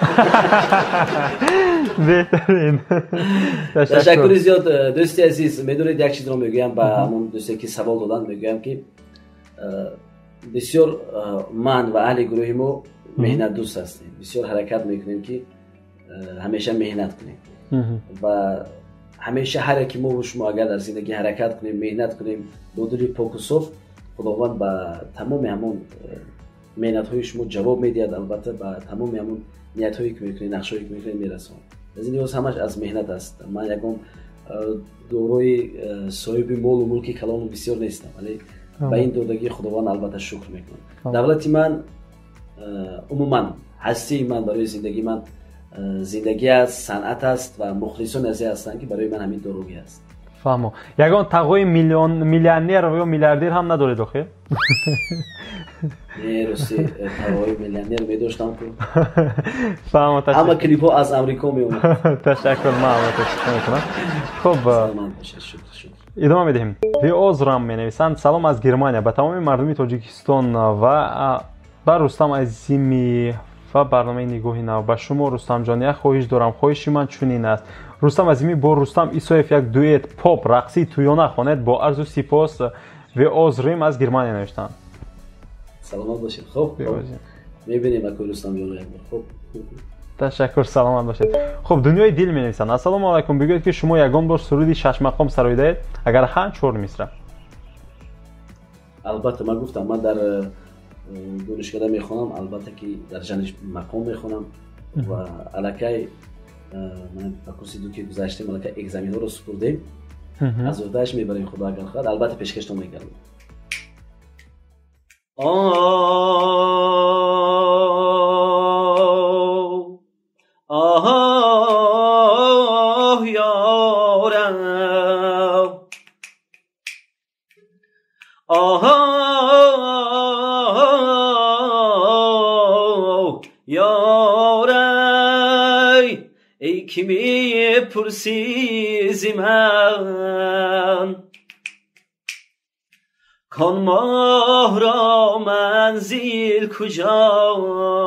Беҳтарин. Ташаккури зиёд, дӯсти азиз. Медонед, як чизро мегӯям ба ҳамон дӯсте, ки савол доданд. Мегӯям, ки бисёр ман ва аҳли гурӯҳи мо меҳнатдӯст ҳастем, бисёр ҳаракат мекунем, ки ҳамеша меҳнат кунем ва ҳамеша ҳар яки мову шумо агар дар зиндагӣ ҳаракат кунем, меҳнат кунем бо дили поку соф. Худованд ба тамоми ҳамон меҳнатҳои шумо ҷавоб медиҳад, албатта ба тамоми ҳамон ниятҳое ки мекунед, нақшҳое ки мекунед мерасонад. Аз ин лиҳоз ҳамаш аз меҳнат аст. Ман ягон дорои соҳиби молу мулки калону бисёр нестам, вале ба ин додагии Худованд албатта шукр мекунам. Давлати ман, умуман ҳастии ман барои зиндагии ман зиндагӣ аст, санъат аст ва мухлисони азе ҳастанд, ки барои ман ҳамин дорогӣ аст. Фаҳмо. Ягон тағои миллионер ё миллиардер ҳам надоред охир? Не, рости, тағои миллионер медоштам ку. Фаҳмо. Ҳама клипҳо аз Амрико меомад. Ташаккур, ман албатта шукр мекунам. Хуб, идома медиҳем. Виозрам менависанд: салом аз Германия ба тамоми мардуми Тоҷикистон ва ба Рустам Азими ва барномаи «Нигоҳи нав». Ба шумо, Рустамҷон, як хоҳиш дорам. Хоҳиши ман чунин аст: Рустам Азимӣ бо Рустам Исоев як дуэт поп рақсии тӯёна хонед. Бо арзу сипос, Веозрим аз Германия навиштанд. Саломат бошед. Хуб, мебинем акои Рустамҷонро як бор. Хуб. Ташаккур, саломат бошед. Хуб, Дунёи дил менависанд: ассалому алайкум, бигӯед, ки шумо ягон бор суруди шашмақом сароидаед? Агар ҳа, чор мисра. Албатта, ман гуфтам, ман дар донишкада мехонам, албатта ки дар жанри мақом мехонам ва аллакай ба курси ду ки гузаштем, аллакай экзаменҳоро супурдем, аз уҳдааш мебарем, Худо агар хоҳад, албатта пешкаштон мекардем. آه یارم، آه یارم، ای که میپرسی ز من کان ماه را منزل کجاست،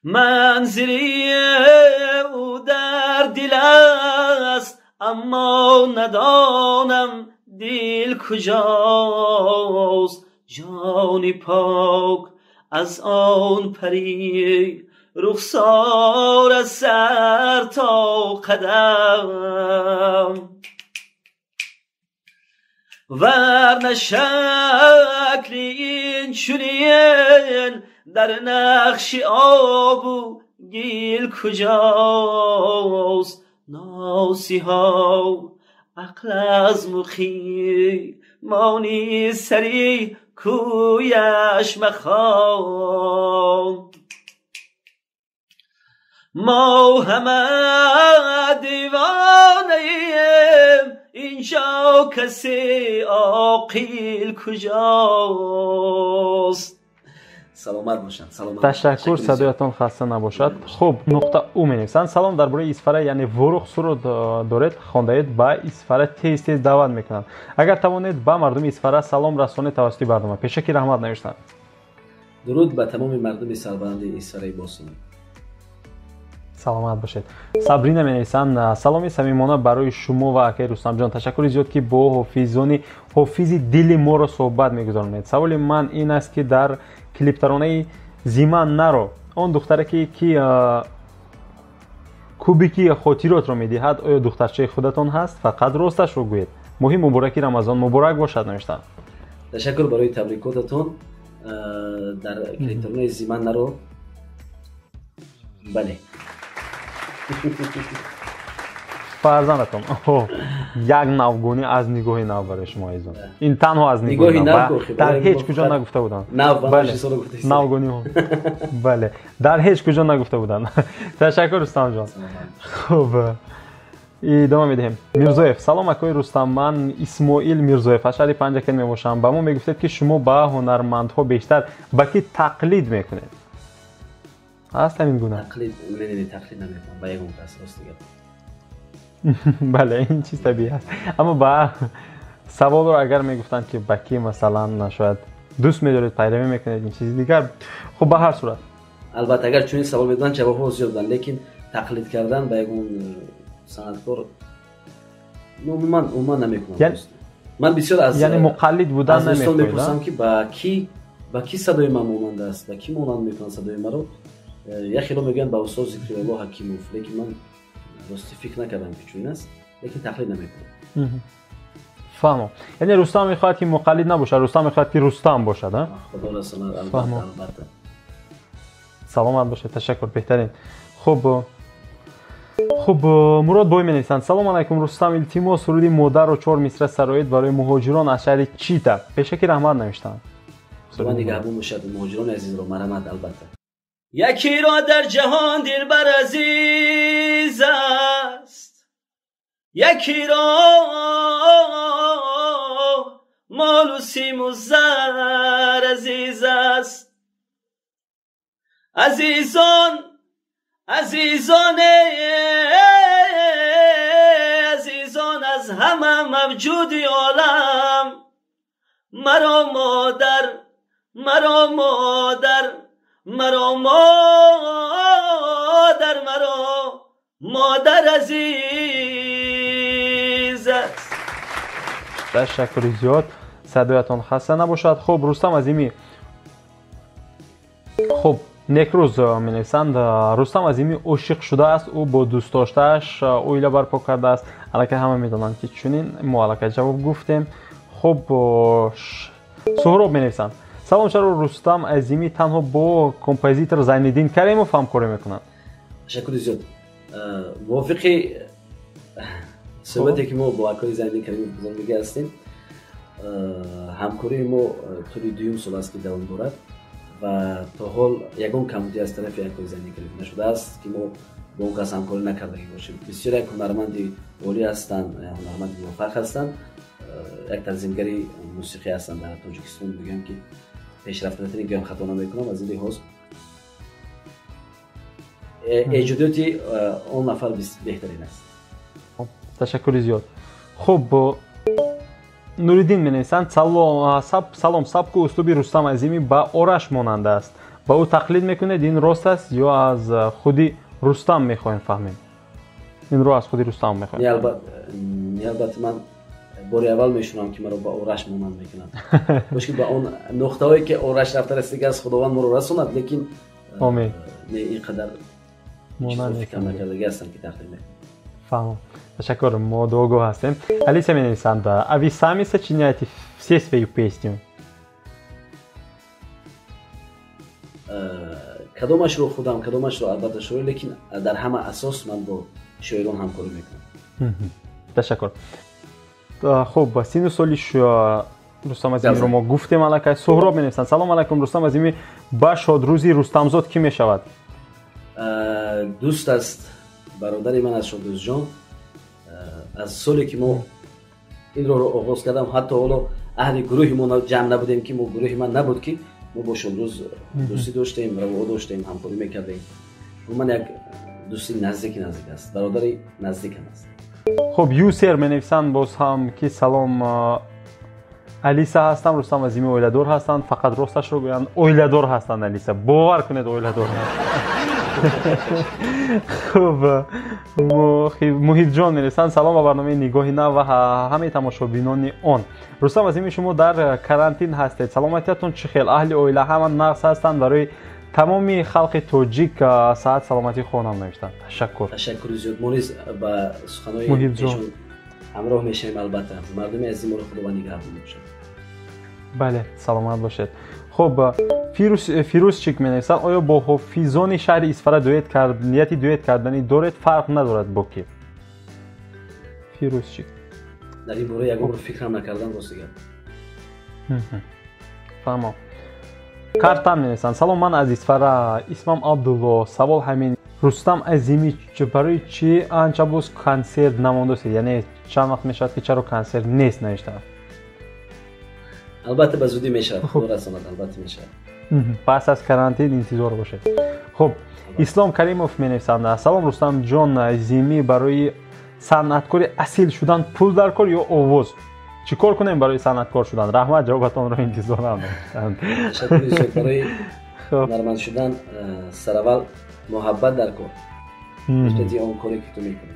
منزلی او در دل است اما ندانم دل کجاست. جان پاک از آن پری رخسار از سر تا قدم، ورنه شکل این چنین در نقش آب و گل کجاست. ناسیها عقل از مقیمانی سری کویش مخوان، ما همه دیوانه ایم اینجا کسی عاقل کجاست. Саломат бошанд, саломат. Ташаккур, садоятон хаста набошад. Хуб, Нуқта ӯ менависанд: салом, дар бораи Исфара, яъне Ворух, суруд доред, хондаед. Ба Исфара тез тез даъват мекунанд. Агар тавонед, ба мардуми Исфара салом расонед тавассути барнома. Пешаки раҳмат, навиштанд. Дуруд ба тамоми мардуми сарбаланди Исфараи бостонӣ. Саломат бошед. Сабрина менависанд: саломи самимона барои шумо ва акаи Рустамҷон. Ташаккури зиёд, ки бо ҳофизони ҳофизи дили моро суҳбат мегузаронед. Саволи ман ин аст, ки дар клиптаронаи «Зиман наро» он духтараке, ки кубики хотиротро медиҳад, оё духтарчаи худатон ҳаст? Фақат росташро гӯед. Моҳи мубораки Рамазон муборак бошад, навиштанд. Ташаккур барои табрикотатон. Дар клиптаронаи «Зиман наро», бале. Фарзандатон. Як навгонӣ аз «Нигоҳи нав» барои шумо, азизон. Ин танҳо аз «Нигоҳи нав», дар ҳеҷ куҷо нагуфта буданд. Навгониҳо, бале, дар ҳеҷ куҷо нагуфта буданд. Ташаккур, Рустамҷон. Хуб, идома медиҳем. Мирзоев: салом, акои Рустам, ман Исмоил Мирзоев аз шаҳри Панҷакент мебошам. Ба мо мегуфтед, ки шумо ба ҳунармандҳо бештар ба кӣ тақлид мекунед? Ҳаст ҳамин гуна? Тақлид не, тақлид намекунам ба ягон кас, рости гап. Бале, ин чиз табиӣ аст, аммо ба саволро агар мегуфтанд, ки ба кӣ, масалан, шояд дӯст медоред, пайравӣ мекунед, ин чизи дигар. Хуб, ба ҳар сурат. Албатта, агар чунин савол медоданд, ҷавобҳо зиёд буданд, лекин тақлид кардан ба ягон санъаткор умуман намекунам. Ман бисёр аз яъне муқаллид будан намехоҳед? Мепурсам, ки ба кӣ садои ман монанд аст, ба кӣ монанд мекунанд садои маро. Як хело мегӯянд, ба устод Зикрилло Ҳакимов, лекин ман рости фикр накардам, ки чунин аст, лекин тақлид намекунам. Фаҳмо. Яъне Рустам мехоҳад ки муқаллид набошад, Рустам мехоҳад ки Рустам бошад, а? Худо расонад, албатта, албатта. Саломат бошед, ташаккур, беҳтарин. Хуб, хуб, Мурод бой менависанд: салом алайкум Рустам, илтимос суруди модарро 4 мисра сароед барои муҳоҷирон аз шаҳри Чита. Пешаки раҳмат навиштанд. Худо нигаҳбон бошад муҳоҷирони азизро, марҳамат, албатта. Якиро дар ҷаҳон дилбар азиз аст, якиро молу симу зар азиз аст. Азизон, азизоне, азизон аз ҳама мавҷуди олам, маро модар, маро модар, маро модар, маро модар азиз аст. Ташаккури зиёд, садоятон хаста набошад. Хуб, Рустам Азимӣ, хуб, Некрӯз менависанд: Рустам Азимӣ ошиқ шудааст, ӯ бо дӯстдоштааш оила барпо кардааст. Аллакай ҳама медонанд ки чунин, мо аллакай ҷавоб гуфтем. Хуб, Суҳроб менависанд: салом, чаро Рустам Азимӣ танҳо бо композитор Зайниддин Каримов ҳамкорӣ мекунад? Ташаккури зиёд. Мувофиқи суҳбате ки мо бо акои Зайниддин Каримов гузаронида ҳастем, ҳамкории мо тӯли дуюм сол аст ки давом дорад ва то ҳол ягон камбудӣ аз тарафи акои Зайниддин Каримов нашудааст ки мо бо он кас ҳамкорӣ накардагӣ бошем. Бисёр як ҳунарманди олӣ ҳастанд, ҳунарманди муваффақ ҳастанд, як танзимгари мусиқӣ ҳастанд дар Тоҷикистон. Мегӯям ки пешрафтатарин, гӯям хато намекунам. Аз ин лиҳоз эҷодиёти он нафар беҳтарин аст. Ташаккури зиёд. Хуб, Нуриддин менависанд: салом, сабку услуби Рустам Азимӣ ба Ораш монанд аст, ба ӯ тақлид мекунед, ин рост аст ё аз худи Рустам мехоҳем фаҳмем? Инро аз худи Рустам мехоҳем. Не, албатта, ман бори аввал мешунавам ки маро ба Ораш монанд мекунанд. Бош ки ба он нуқтаҳое ки Ораш рафта расидагӣ аст, Худованд моро расонад, лекин омин, не, ин қадар фикр накардагӣ ҳастам ки тақлид мекунам. Фаҳмам, ташаккур, мо дуогоҳ ҳастем. Алиса менависанд: а вы сами сочиняете все свои песни? Кадомашро худам, кадомашро албатта шоир, лекин дар ҳама асос ман бо шоирон ҳамкорӣ мекунам. Ташаккур. Хуб, сину соли Рустам Азимиро мо гуфтем аллакай. Суҳроб менависанд: салом алайкум Рустам Азимӣ, ба шодрӯзи Рустамзод кӣ мешавад? Дӯст аст, бародари ман аз Шодрӯзҷон. Аз соле ки мо ин роҳро оғоз кардам, ҳатто ҳоло аҳли гурӯҳи мо ҷамъ набудем, ки мо гурӯҳи ман набуд, ки мо бо Шодрӯз дӯстӣ доштем, равоқ доштем, ҳамкорӣ мекардем. Ман як дӯсти наздики наздик аст, бародари наздикам аст. Хуб, Юсер менависанд боз ҳам ки салом, Алиса ҳастам, Рустам Азимӣ оиладор ҳастанд. Фақат росташро гӯянд, оиладор ҳастанд. Алиса, бовар кунед, оиладор. Хуб, Муҳибҷон менависанд: салом ба барномаи Нигоҳи нав ва ҳамаи тамошобинони он. Рустам Азимӣ, шумо дар карантин ҳастед, саломатиятон чӣ хел? Аҳли оила ҳама нағз ҳастанд? Барои тамоми халқи тоҷик саҳат саломатӣ хонам навиштанд. Ташаккур. Ташаккури зиёд. Мо низ ба суханои Муҳибҷон ҳамроҳ мешавем, албатта. Мардуми азизи моро Худованд нигаҳбон бошад. Бале, саломат бошед. Хуб, Фирӯзчик менависад: оё бо ҳофизони шаҳри Исфара дуэт кард, нияти дуэт карданӣ доред, фарқ надорад бо ки? Фирӯзчик. Дар ин бора ягон бор фикрам накардам, рости гап. Фаҳмом. Картан менависанд: салом, ман аз Исфара, исмам Абдулло. Савол ҳамин: Рустам Азимӣ барои чӣ анча боз консерт намондааст, яъне чанд вақт мешавад ки чаро консерт нест навиштааст? Албатта, ба зудӣ мешавад, Худо расонад, албатта мешавад. Пас аз карантин интизор бошед. Хуб, Ислом Каримов менависанд: салом Рустамҷон Азимӣ, барои санъаткори асил шудан пул дар кор ё овоз? Чӣ кор кунем барои санъаткор шудан? Раҳмат, ҷавобатонро интизорам. Ташаккури зиёд. Барои ҳунарманд шудан сараввал муҳаббат дар кор нисбати он коре ки ту мекунӣ.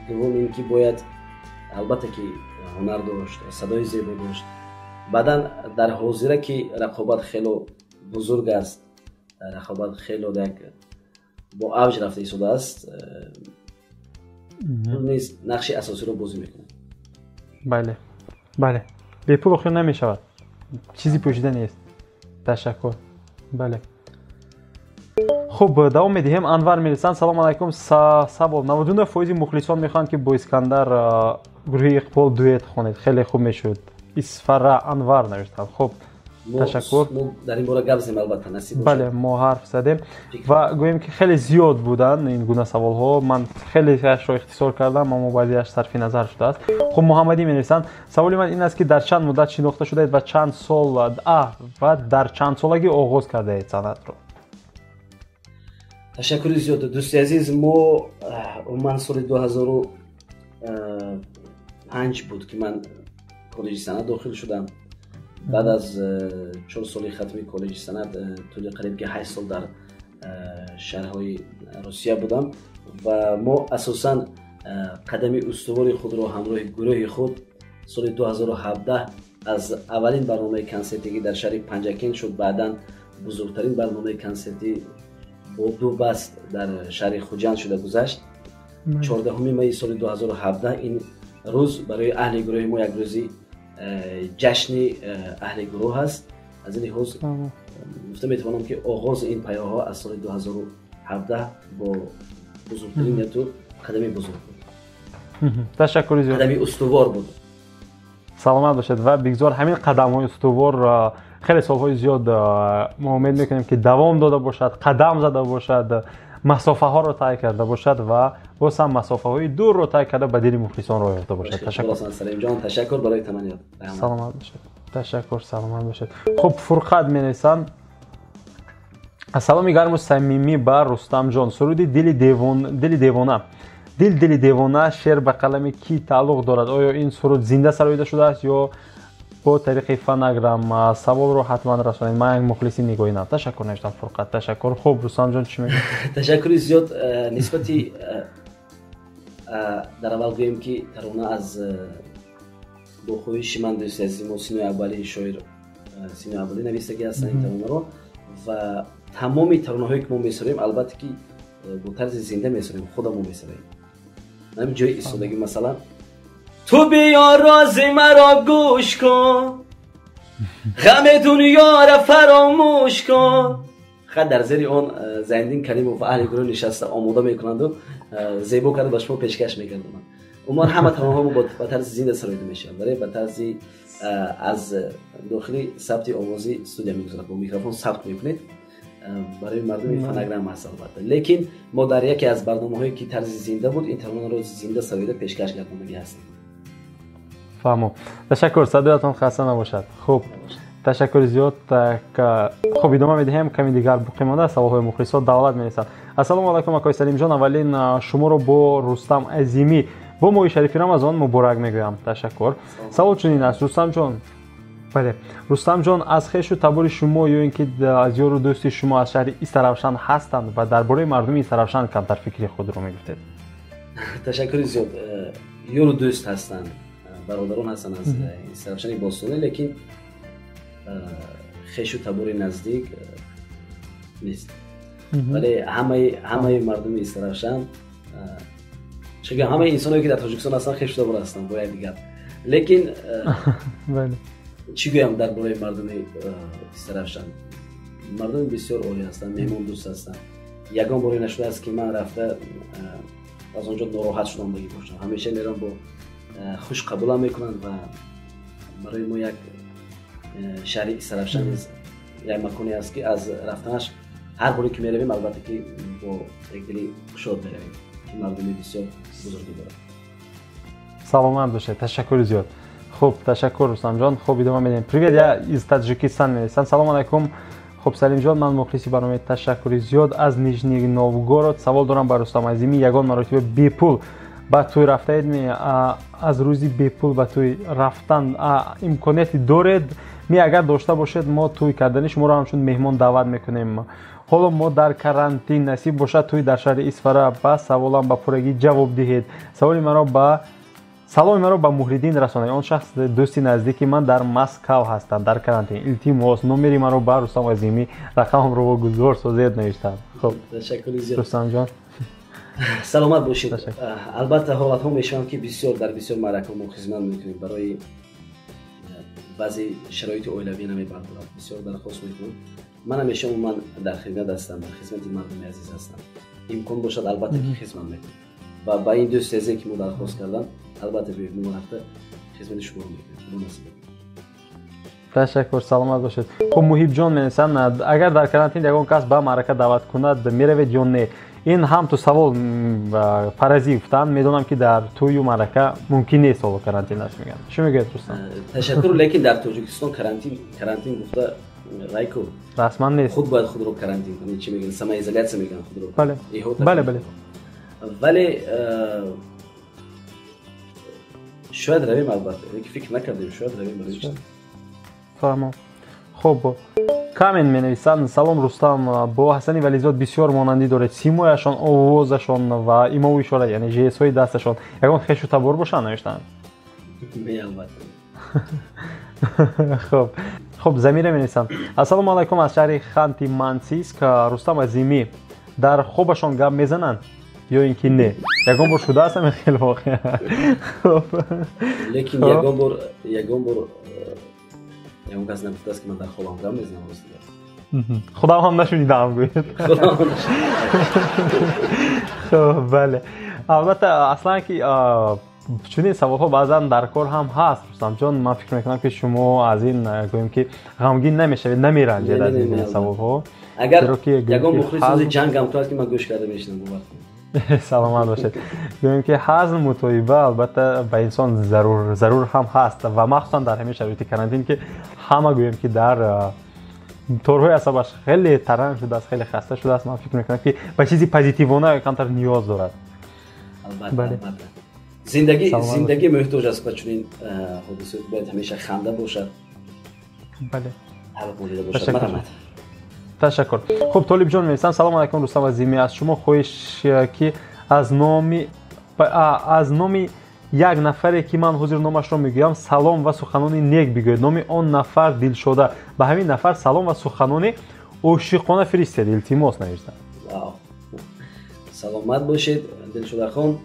Дуввум ин ки бояд албатта ки ҳунар дошт, садои зебо дошт. Баъдан дар ҳозира ки рақобат хело бузург аст, рақобат хело як бо авҷ рафта истодааст. Пул низ нақши асосиро бозӣ мекунад. Бале, бале, бепул охир намешавад, чизи пӯшида нест. Ташаккур. Бале, хуб, давом медиҳем. Анвар мерисанд: салому алайкум, савол: 99% мухлисон мехоҳанд, ки бо Искандар гурӯҳи Иқбол дуэт хонед, хеле хуб мешуд. Исфара, Анвар навиштанд. Хуб, ташаккур. Дар ин бора гап задем, албатта, насиб. Бале, мо ҳарф задем ва гӯем, ки хеле зиёд буданд ин гуна саволҳо. Ман хелеашро ихтисор кардам, аммо баъзеаш сарфи назар шудааст. Хуб, Муҳаммадӣ менависанд: саволи ман ин аст, ки дар чанд муддат шинохта шудаед ва чанд сол ва дар чанд солагӣ оғоз кардаед санъатро? Ташаккури зиёд, дӯсти азиз. Мо умуман соли 2005 буд, ки ман коллеҷи санъат дохил шудам. Баъд аз 4 соли хатми коллеҷи санъат, тӯли қариб ки 8 сол дар шаҳрҳои Русия будам. Ва мо асосан қадами устувори худро ҳамроҳи гурӯҳи худ соли 2017 аз аввалин барномаи консертӣ, ки дар шаҳри Панҷакент шуд, баъдан бузургтарин барномаи консертӣ бо ду баст дар шаҳри Хуҷанд шуда гузашт, 14 майи соли 2017. Ин рӯз барои аҳли гурӯҳи мо як рӯзи ҷашни аҳли гурӯҳ аст. Аз ин лиҳоз гуфта метавонам, ки оғози ин паёҳо аз соли 2017 бо бузургтарин яту қадами бузург буд. Ташаккури зиёд. Қадами устувор буд. Саломат бошед ва бигзор ҳамин қадамҳои устувор хеле солҳои зиёд, мо умед мекунем, ки давом дода бошад, қадам зада бошад, масофаҳоро тай карда бошад ва боз ҳам масофаҳои дурро тай карда, ба дили мухлисон роҳ ёфта бошад. Ташаккур, Салимҷон, ташаккур барои таманниёт. Саломат бошед, ташаккур, саломат бошед. Хуб, Фурқат менависанд: саломи гарму самимӣ ба Рустамҷон. Суруди «Дили девона», «Дил, дили девона» шеър ба қалами кӣ тааллуқ дорад? Оё ин суруд зинда сароида шудааст ё бо тариқи фонограмма? Саволро ҳатман расонед, ман як мухлиси Нигоҳи нав. Ташаккур, навиштам Фурқат, ташаккур. Хуб, Рустамҷон, чӣ мегӯед? Ташаккури зиёд. Нисбати дар аввал гӯем, ки тарона аз бо хоҳиши ман дӯсти азизи мо Синои Абвалии шоир Синои Абвалӣ навистагӣ ҳастанд ин таронаро. Ва тамоми таронаҳое, ки мо месароем, албатта ки бо тарзи зинда месароем, худамо месароем. Ҳамин ҷои истодагӣ, масалан: ту биё, рози маро гӯш кун, ғами дунёра фаромӯш кун. Хат дар зери он Зайниддин Каримов ва аҳли гурӯҳ нишаста омода мекунанду зебо карда ба шумо пешкаш мекардонанд. Умуман ҳама таронаҳо ба тарзи зинда сароида мешаванд, вале ба тарзи аз дохили сабти овозӣ студия мегузарад, бо микрофон сабт мекунед, барои мардуми фонограмма аст, албатта. Лекин мо дар яке аз барномаҳое, ки тарзи зинда буд, ин таронаро зинда сароида пешкаш гардонагӣ ҳастем. Фаҳмо, ташаккур, садоятон хаста набошад. Хуб, ташаккури зиёд. Хуб, идома медиҳем, ками дигар боқӣ монда саволҳои мухлисот. Давлат менависад: ассалому алайкум, акои Салимҷон, аввалин шуморо бо Рустам Азимӣ бо моҳи шарифи Рамазон муборак мегӯям. Ташаккур. Савол чунин аст, Рустамҷон. Бале, Рустамҷон, аз хешу табори шумо ё ин ки аз ёру дӯсти шумо аз шаҳри Истаравшан ҳастанд ва дар бораи мардуми Истаравшан камтар фикри худро мегуфтед? Ташаккури зиёд. Ёру дӯст ҳастанд, бародарон ҳастанд аз Истаравшани бостонӣ, лекин хешу табори наздик нест. Вале ҳамаи мардуми Истаравшан, чӣ гӯям, ҳамаи инсоное, ки дар Тоҷикистон ҳастанд, хешу табор ҳастанд бо якдигар. Лекин чӣ гӯям дар бораи мардуми Истаравшан? Мардуми бисёр олӣ ҳастанд, меҳмондӯст ҳастанд. Ягон боре нашудааст, ки ман рафта аз он ҷо нороҳат шудамдагӣ бошам. Ҳамеша мерам, бо хуш қабулам мекунанд. Ва барои мо як шаҳри Истаравшан низ як маконе аст, ки аз рафтанаш ҳар боре ки меравем, албатта ки бо як дили кушод меравем, ки мардуми бисёр бузургӣ дорад. Саломат бошед, ташаккури зиёд. Хуб, ташаккур, Рустамҷон. Хуб, идома медиҳем. «Привет, я из Таджикистан» менависанд. Салом алайкум. Хуб, Салимҷон, ман мухлиси барномаи, ташаккури зиёд, аз Нижний Новгород. Савол дорам ба Рустам Азимӣ: ягон маротиба бепул ба тӯй рафтаед ми? Аз рӯзи бепул ба тӯй рафтан имконияте доред ми? Агар дошта бошед, мо тӯй кардани шуморо ҳамчун меҳмон даъват мекунем. Ҳоло мо дар карантин, насиб бошад, тӯй дар шаҳри Исфара. Ба саволам ба пуррагӣ ҷавоб диҳед. Саволи маро ба саломи маро ба Муҳриддин расонед, он шахс дӯсти наздики ман дар Москав ҳастанд, дар карантин. Илтимос, номери маро ба Рустам Азимӣ, рақамамро вогузор созед, навиштанд. Хуб, Рустамҷон. Саломат бошед. Албатта, ҳолатҳо мешаванд, ки бисёр дар бисёр маъракаҳо мо хизмат мекунем, барои баъзе шароити оилавӣ намебардорад, бисёр дархост мекунам. Ман ҳамеша умуман дар хидмат ҳастам, дар хизмати мардуми азиз ҳастам. Имкон бошад, албатта, ки хизмат мекунам ва ба ин дӯсти азе, ки мо дархост кардам, албатта, биёед, мо рафта хизмати шуморо мекунем, худо насиб. Ташаккур, саломат бошед. Хуб, Муҳибҷон менависанд: агар дар карантин ягон кас ба маърака даъват кунад, меравед ё не? Ин ҳам ту савол фаразӣ гуфтанд. Медонам, ки дар тӯю маърака мумкин нест, ҳоло карантин аст, мегӯянд. Чӣ мегӯяд, Рустам? Ташаккур, лекин дар Тоҷикистон карантин гуфта райку расман нест. Худ бояд худро карантин кунӣ, чӣ мегӯянд, самоизоляция мегӯянд худро. Бале. Вале шояд равем, албатта, ки фикр накардем, шояд равем. Барои Фаҳмом. Хуб, Камен менависанд: салом, Рустам, бо Ҳасани Вализод бисёр монандӣ доред, симояшон, овозашон ва имову ишора, яъне жестҳои дасташон. Ягон хешу табор бошанд, навиштанд. Не, албатта. Хуб, Замира менависанд: ассалому алайкум, аз шаҳри Ханти Мансийск. Рустам Азимӣ дар хобашон гап мезананд ё ин ки не? Ягон бор шудааст ҳамин хел воқеа? Лекин ягон бор ягон кас нагуфтааст, ки ман дар хобам гап мезанам, рости. Худам ҳам нашунидаам, гӯед. Хуб, бале, албатта, аслан ки чунин саволҳо баъзан дар кор ҳам ҳаст. Рустамҷон, ман фикр мекунам, ки шумо аз ин, гӯем ки, ғамгин намешавед, намеранҷед аз ин саволҳо. Агар ягон мухлис ҷангам кунад, ки ман гӯш карда мешинам, бовар. Саломат бошед. Гӯем ки ҳазм, мутоиба албатта ба инсон зарур ҳам ҳаст ва махсусан дар ҳамин шароити карантин, ки ҳама, гӯем ки, дар торҳои асабаш хеле таранг шудааст, хеле хаста шудааст. Ман фикр мекунам, ки ба чизи позитивона камтар ниёз дорад. Албатта, зиндагӣ муҳтоҷ аст ба чунин ҳодисот, бояд ҳамеша ханда бошад. Бале. Бошад. Марҳамат. Ташаккур. Хуб, Толибҷон менависам: салому алайкум, Рустам Азимӣ, аз шумо хоҳиш, ки аз номи як нафаре, ки ман ҳозир номашро мегӯям, салом ва суханони нек бигӯед. Номи он нафар Дилшода. Ба ҳамин нафар салом ва суханони ошиқона фиристед, илтимос, навиштам. Саломат бошед, Дилшодахон.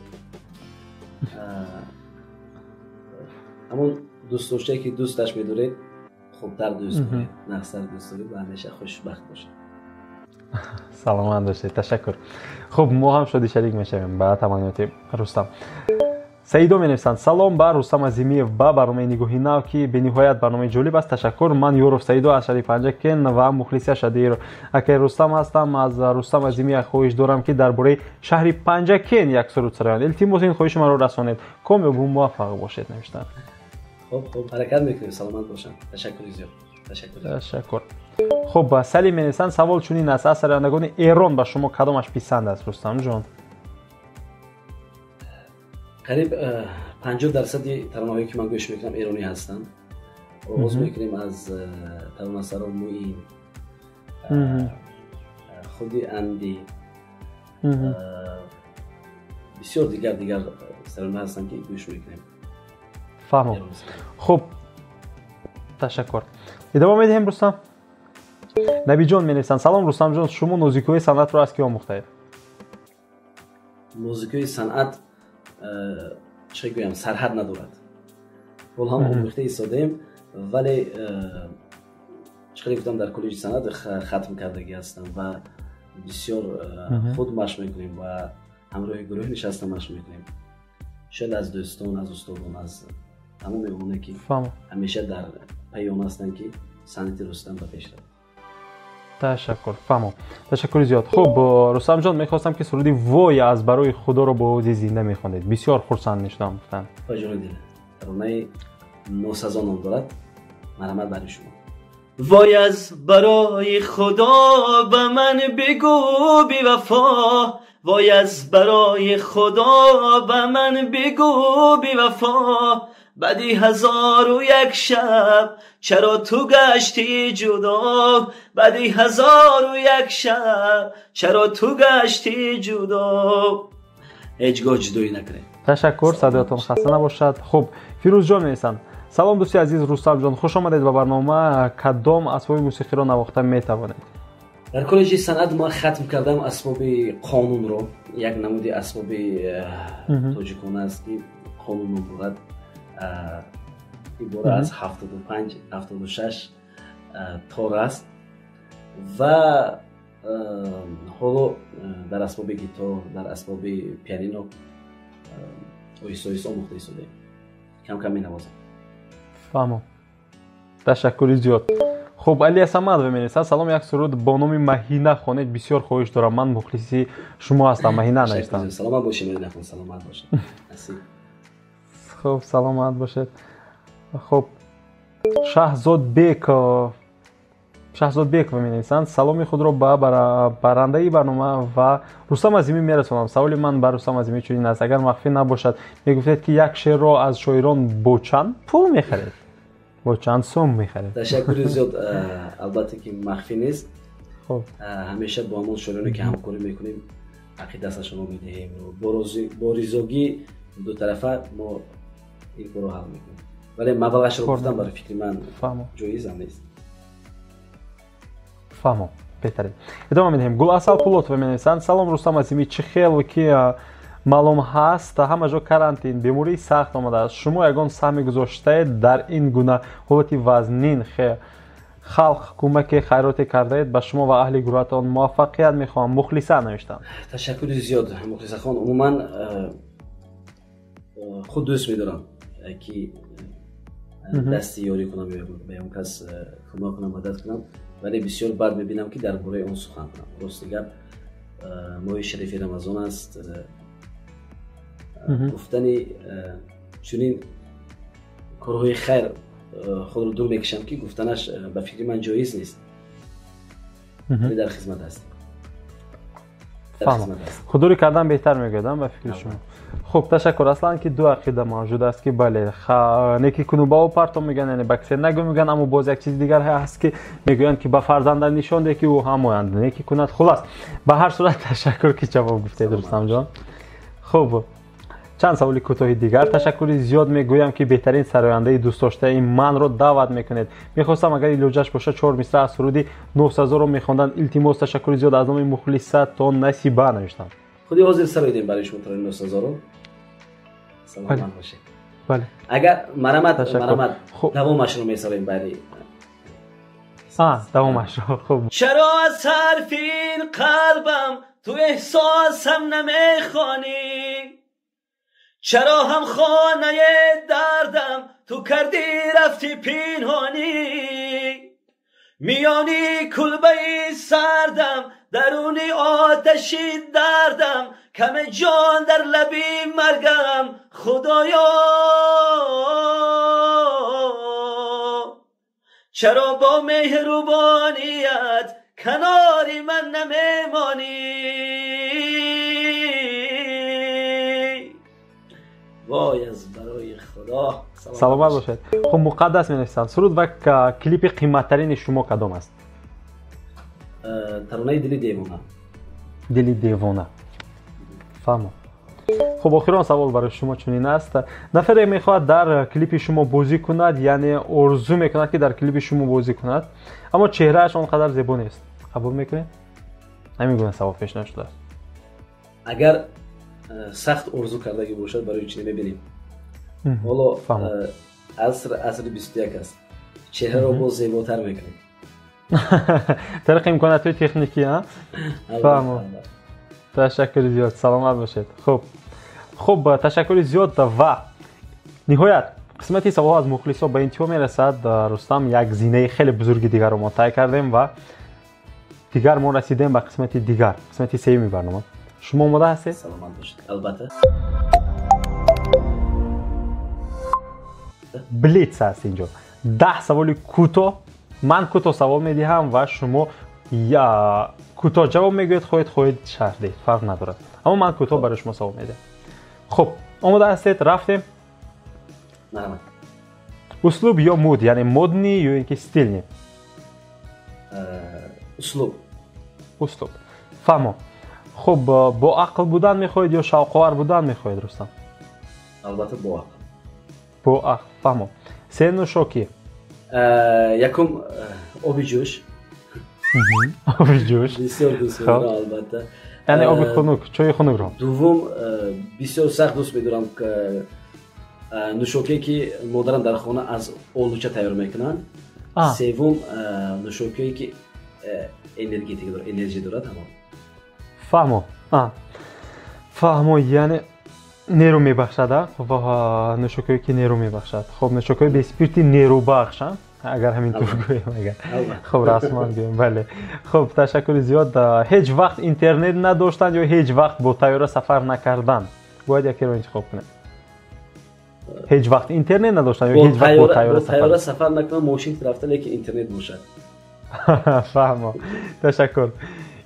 Ҳамон дӯстдоштае, ки дӯсташ медоред, хубтар дӯст доред, нағзтар дӯст доред ва ҳамеша хушбахт бошед. Саломат бошед, ташаккур. Хуб, мо ҳам шоди шарик мешавем ба таманниёти Рустам. Саидо менависанд: салом ба Рустам Азимиев, ба барномаи «Нигоҳи нав», ки бениҳоят барномаи ҷолиб аст, ташаккур. Ман Ёров Саидо аз шаҳри Панҷакен ва мухлиси ашаддии акаи Рустам ҳастам. Аз Рустам Азимия хоҳиш дорам, ки дар бораи шаҳри Панҷакен як суруд сароянд. Илтимос, ин хоҳиши маро расонед. Комёбу муваффақ бошед, навиштанд. Хуб, ҳаракат мекунем, саломат бошанд, ташаккури зиёд, ташаккур. Ташаккур. Хуб, Салим менависанд: савол чунин аст, аз сарояндагони Эрон ба шумо кадомаш писанд аст, Рустамҷон? Қариб 50 дарсади таронаҳое, ки ман гӯш мекунам, эронӣ ҳастанд. Оғоз мекунем аз таронасаро Муин, худи Анди, бисёр дигар сарона ҳастанд, ки гӯш мекунем. Фаҳмом. Хуб, ташаккур, идома медиҳем. Рустам, Набиҷон менависанд: салом, Рустамҷон, шумо нозикиҳои санъатро аз ки омӯхтаед? Нозикиҳои санъат, чӣ гӯям, сарҳад надорад. Ҳол ҳам омӯхта истодаем, вале чӣ хеле гуфтам, дар коллеҷи санъат хатм кардагӣ ҳастам ва бисёр худ машқ мекунем ва ҳамроҳи гурӯҳ нишаста машқ мекунем. Шояд аз дӯстон, аз устодон, аз тамоми оне, ки ҳамеша дар пайи он ҳастанд, ки санъати Рустам ба пеш равад. Ташаккур, фаҳмом, ташаккури зиёд. Хуб, Рустамҷон, мехостам, ки суруди «Вой аз барои Худоро» бо овози зинда мехондед, бисёр хурсанд мешудам, гуфтанд. Ҷони дил, таронаи носазо ном дорад, марҳамат, барои шумо. Вой аз барои Худо, ба ман бигӯ бивафо, вой аз барои Худо, ба ман бигӯ бивафо, баъди 1001 шаб чаро ту гаштӣ ҷудо, баъди 1001 шаб чаро ту гаштӣ ҷудо. Ҳеҷ гоҳ ҷудоӣ накунед. Ташаккур, садоятон хаста набошад. Хуб, Фирӯзҷон менависанд: салом, дӯсти азиз Рустамҷон, хуш омадед ба барнома. Кадом асбоби мусиқиро навохта метавонед? Дар коллеҷи санъат ман хатм кардам асбоби қонунро, як намуди асбоби тоҷикона аст, ки қонун ном дорад, ибора аз 75, 76 тор аст ва ҳоло дар асбоби гитор, дар асбоби пианино оҳиста оҳиста омӯхта истодаем, кам кам менавозам. Фаҳмом, ташаккури зиёд. Хуб, Алия Самадова менависад: салом, як суруд бо номи Маҳина хонед, бисёр хоҳиш дорам, ман мухлиси шумо ҳастам. Маҳина навиштам. Саломат бошед, Мадинахон, саломат бошед. Хуб, саломат бошед. Хуб, Шаҳзодбекова менависанд: саломи худро ба барандаи барнома ва Рустам Азимӣ мерасонам. Саволи ман ба Рустам Азимӣ чунин аст: агар махфӣ набошад, мегуфтед, ки як шеърро аз шоирон бо чанд пул мехаред, бо чанд сум мехаред? Ташаккури зиёд. Албатта, ки махфӣ нест. Ҳамеша бо ҳамон шоироне, ки ҳамкорӣ мекунем, ҳаққи дасташонро медиҳем. Бо ризогӣ дутарафа мо ин корро ҳал мекунем, вале маблағашро гуфтам, барои фикри ман ҷоизам нест. Фаҳмом, беҳтарин. Идома медиҳем. Гуласал Пулотова менависанд: салом, Рустам Азимӣ, чӣ хел ки маълум ҳаст, ҳама ҷо карантин, бемории сахт омадааст. Шумо ягон саҳме гузоштаед дар ин гуна ҳолати вазнин? Халқ кӯмаке, хайроте кардаед? Ба шумо ва аҳли гурӯҳатон муваффақият мехоҳам. Мухлиса навиштам. Ташаккури зиёд, Мухлисахон. Умуман худ дӯст медорам, ки дасти ёрӣ кунам, ба ягон кас кӯмак кунам, мадад кунам, вале бисёр бад мебинам, ки дар бораи он сухан кунам. Рости гап, моҳи шарифи Рамазон аст, гуфтани чунин корҳои хайр худро дур мекашам, ки гуфтанаш ба фикри ман ҷоиз нест, вале дар хизмат ҳастем. Худдорӣ кардан беҳтар мегӯядам, ба фикри шумо. Хуб, ташаккур. Аслан ки ду ақида мавҷуд аст, ки бале, неки куну ба об партом мегӯянд, яъне ба кисе нагӯ мегӯянд, аммо боз як чизи дигар ҳаст, ки мегӯянд, ки ба фарзанда нишон деҳ, ки ӯ ҳам оянда неки кунад. Хулас, ба ҳар сурат, ташаккур, ки ҷавоб гуфтед, Рустамҷон. Хуб, чанд саволи кӯтоҳи дигар. Ташаккури зиёд мегӯям, ки беҳтарин сарояндаи дӯстдоштаи манро даъват мекунед. Мехостам, агар илоҷаш бошад, чор мисра аз суруди Нӯҳсазорро мехонданд. Илтимос, ташаккури зиёд, аз номи мухлиса то Насиба навиштам. Худи ҳозир сароидем барои шумо таронаи Нӯҳсазорро. Саломат бошед. Бале. Агар марамат, марамат, давомашро месароем баъди. Давомашро. Хуб. Чаро аз ҳарфи ин қалбам ту эҳсосам намехонӣ? Чаро ҳам хонаи дардам ту кардӣ, рафтӣ пинҳонӣ? Миёни кулбаи сардам, даруни оташи дардам, каме ҷон дар лаби маргам, худоё. Чаро бо меҳрубоният канори ман намемонӣ? Вой аз барои Худо. Саломат бошед. Хуб, Муқаддас менависанд: суруд ва клипи қиматтарини шумо кадом аст? Таронаи Дили девона. Дили девона. Фаҳмом. Хуб, охирон савол барои шумо чунин аст: нафаре мехоҳад дар клипи шумо бозӣ кунад, яъне орзу мекунад, ки дар клипи шумо бозӣ кунад, аммо чеҳрааш он қадар зебо нест, қабул мекунед? Ҳамин гуна савол пешниҳод шудааст. Агар сахт орзу кардагӣ бошад, барои чӣ мебинем? Ҳоло аср асри 21 аст, чеҳраро боз зеботар мекунем. Тариқи имкониятҳои техникӣ. Фаҳмом, ташаккури зиёд, саломат бошед. Хуб, ташаккури зиёд. Ва ниҳоят қисмати саволҳо аз мухлисо ба интиҳо мерасад. Рустам, як зинаи хеле бузурги дигарро мо тай кардем ва дигар мо расидем ба қисмати дигар, қисмати сеюми барнома. Шумо омода ҳастед? Саломат бошед, албатта. Блиц аст инҷо, 10 саволи кӯтоҳ. Ман кӯтоҳ савол медиҳам ва шумо кӯтоҳ ҷавоб мегӯед. Хоҳед, шарҳ диҳед, фарқ надорад, аммо ман кӯтоҳ барои шумо савол медиҳам. Хуб, омода ҳастед? Рафтем. Услуб ё муд, яъне модный ё ин ки стильный? Услуб. Услуб. Фаҳмом. Хуб, бо ақл будан мехоҳед ё шавқовар будан мехоҳед, Рустам? Албатта, бо ақл. Бо ақл. Фаҳмом. Се нӯшокӣ? Якум, оби ҷӯш. Оби ҷӯш бисёр дӯст медорам, албатта. Яъне оби хунук, чойи хунукро. Дуввум, бисёр сахт дӯст медорам нӯшокие, ки модарам дар хона аз олуча тайёр мекунанд. Севум, нӯшокие, ки энергетик энержи дорад, ҳамон. Фаҳмо, фаҳмо, яъне нерӯ мебахшад, нӯшокие, ки нерӯ мебахшад. Хоб, нӯшокиҳои беспирти нерӯбахш, агар ҳамин тур гӯем, агар хоб расман гӯем, бале. Хуб, ташаккури зиёд. Ҳеҷ вақт интернет надоштанд ё ҳеҷ вақт бо тайёра сафар накардан? Бояд якеро интихоб кунед. Ҳеҷ вақт интернет надоштан ё ҳеҷ вақт бо тайёра сафар накунам, мошин рафта, лекин интернет бошад. Фаҳмо, ташаккур.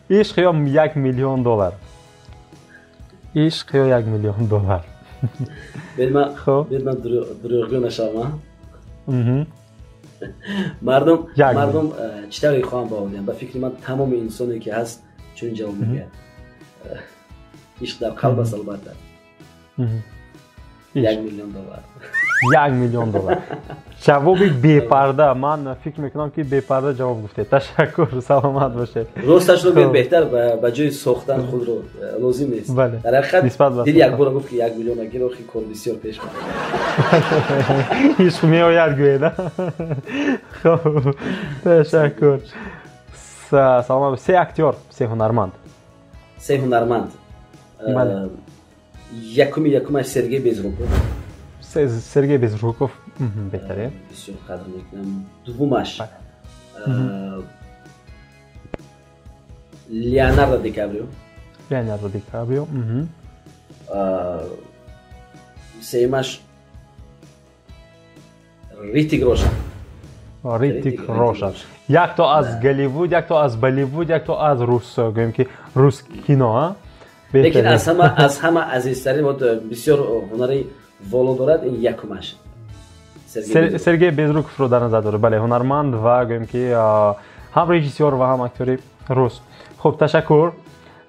Ишқ ё 1 миллион доллар? Ишқ ё 1 миллион доллар? Бед, ман дурӯғгӯ нашавам. Мардум чӣ тавре хоҳам баҳо диҳам? Ба фикри ман, тамоми инсоне, ки ҳаст, чунин ҷавоб мегӯяд: ишқ дар қалб аст, албатта. 1 миллион доллар. 1 миллион доллар. Ҷавоби бепарда. Ман фикр мекунам, ки бепарда ҷавоб гуфтед. Ташаккур, саломат бошед. Росташро гӯед беҳтар, ба ҷои сохтан худро лозим нест. Дар ҳақиқат, дил якбора гуфт, ки 1 миллион гир, охи кор бисёр пеш. Ишқ меояд, гӯед. Хоб, ташаккур, саломат. Се актёр, се ҳунарманд. Се ҳунарманд. Якумаш Сергей Безруков. Сергей Безруков, беҳтаре. Бисёр қадр мекунам. Дуввумаш Леонардо Дикаприо. Леонардо Ди Каприо. Сеюмаш Ритик Рошан. Ритик Рошан. Якто аз Голливуд, якто аз Болливуд, якто аз рус, гӯем ки рус кино. Лекин аз ҳама азизтарин, бисёр ҳунари воло дорад, ин якумаш. Сергей Безруковро дар назар дорад. Бале, ҳунарманд ва гӯем ки ҳам режиссёр ва ҳам актёри рус. Хуб, ташаккур,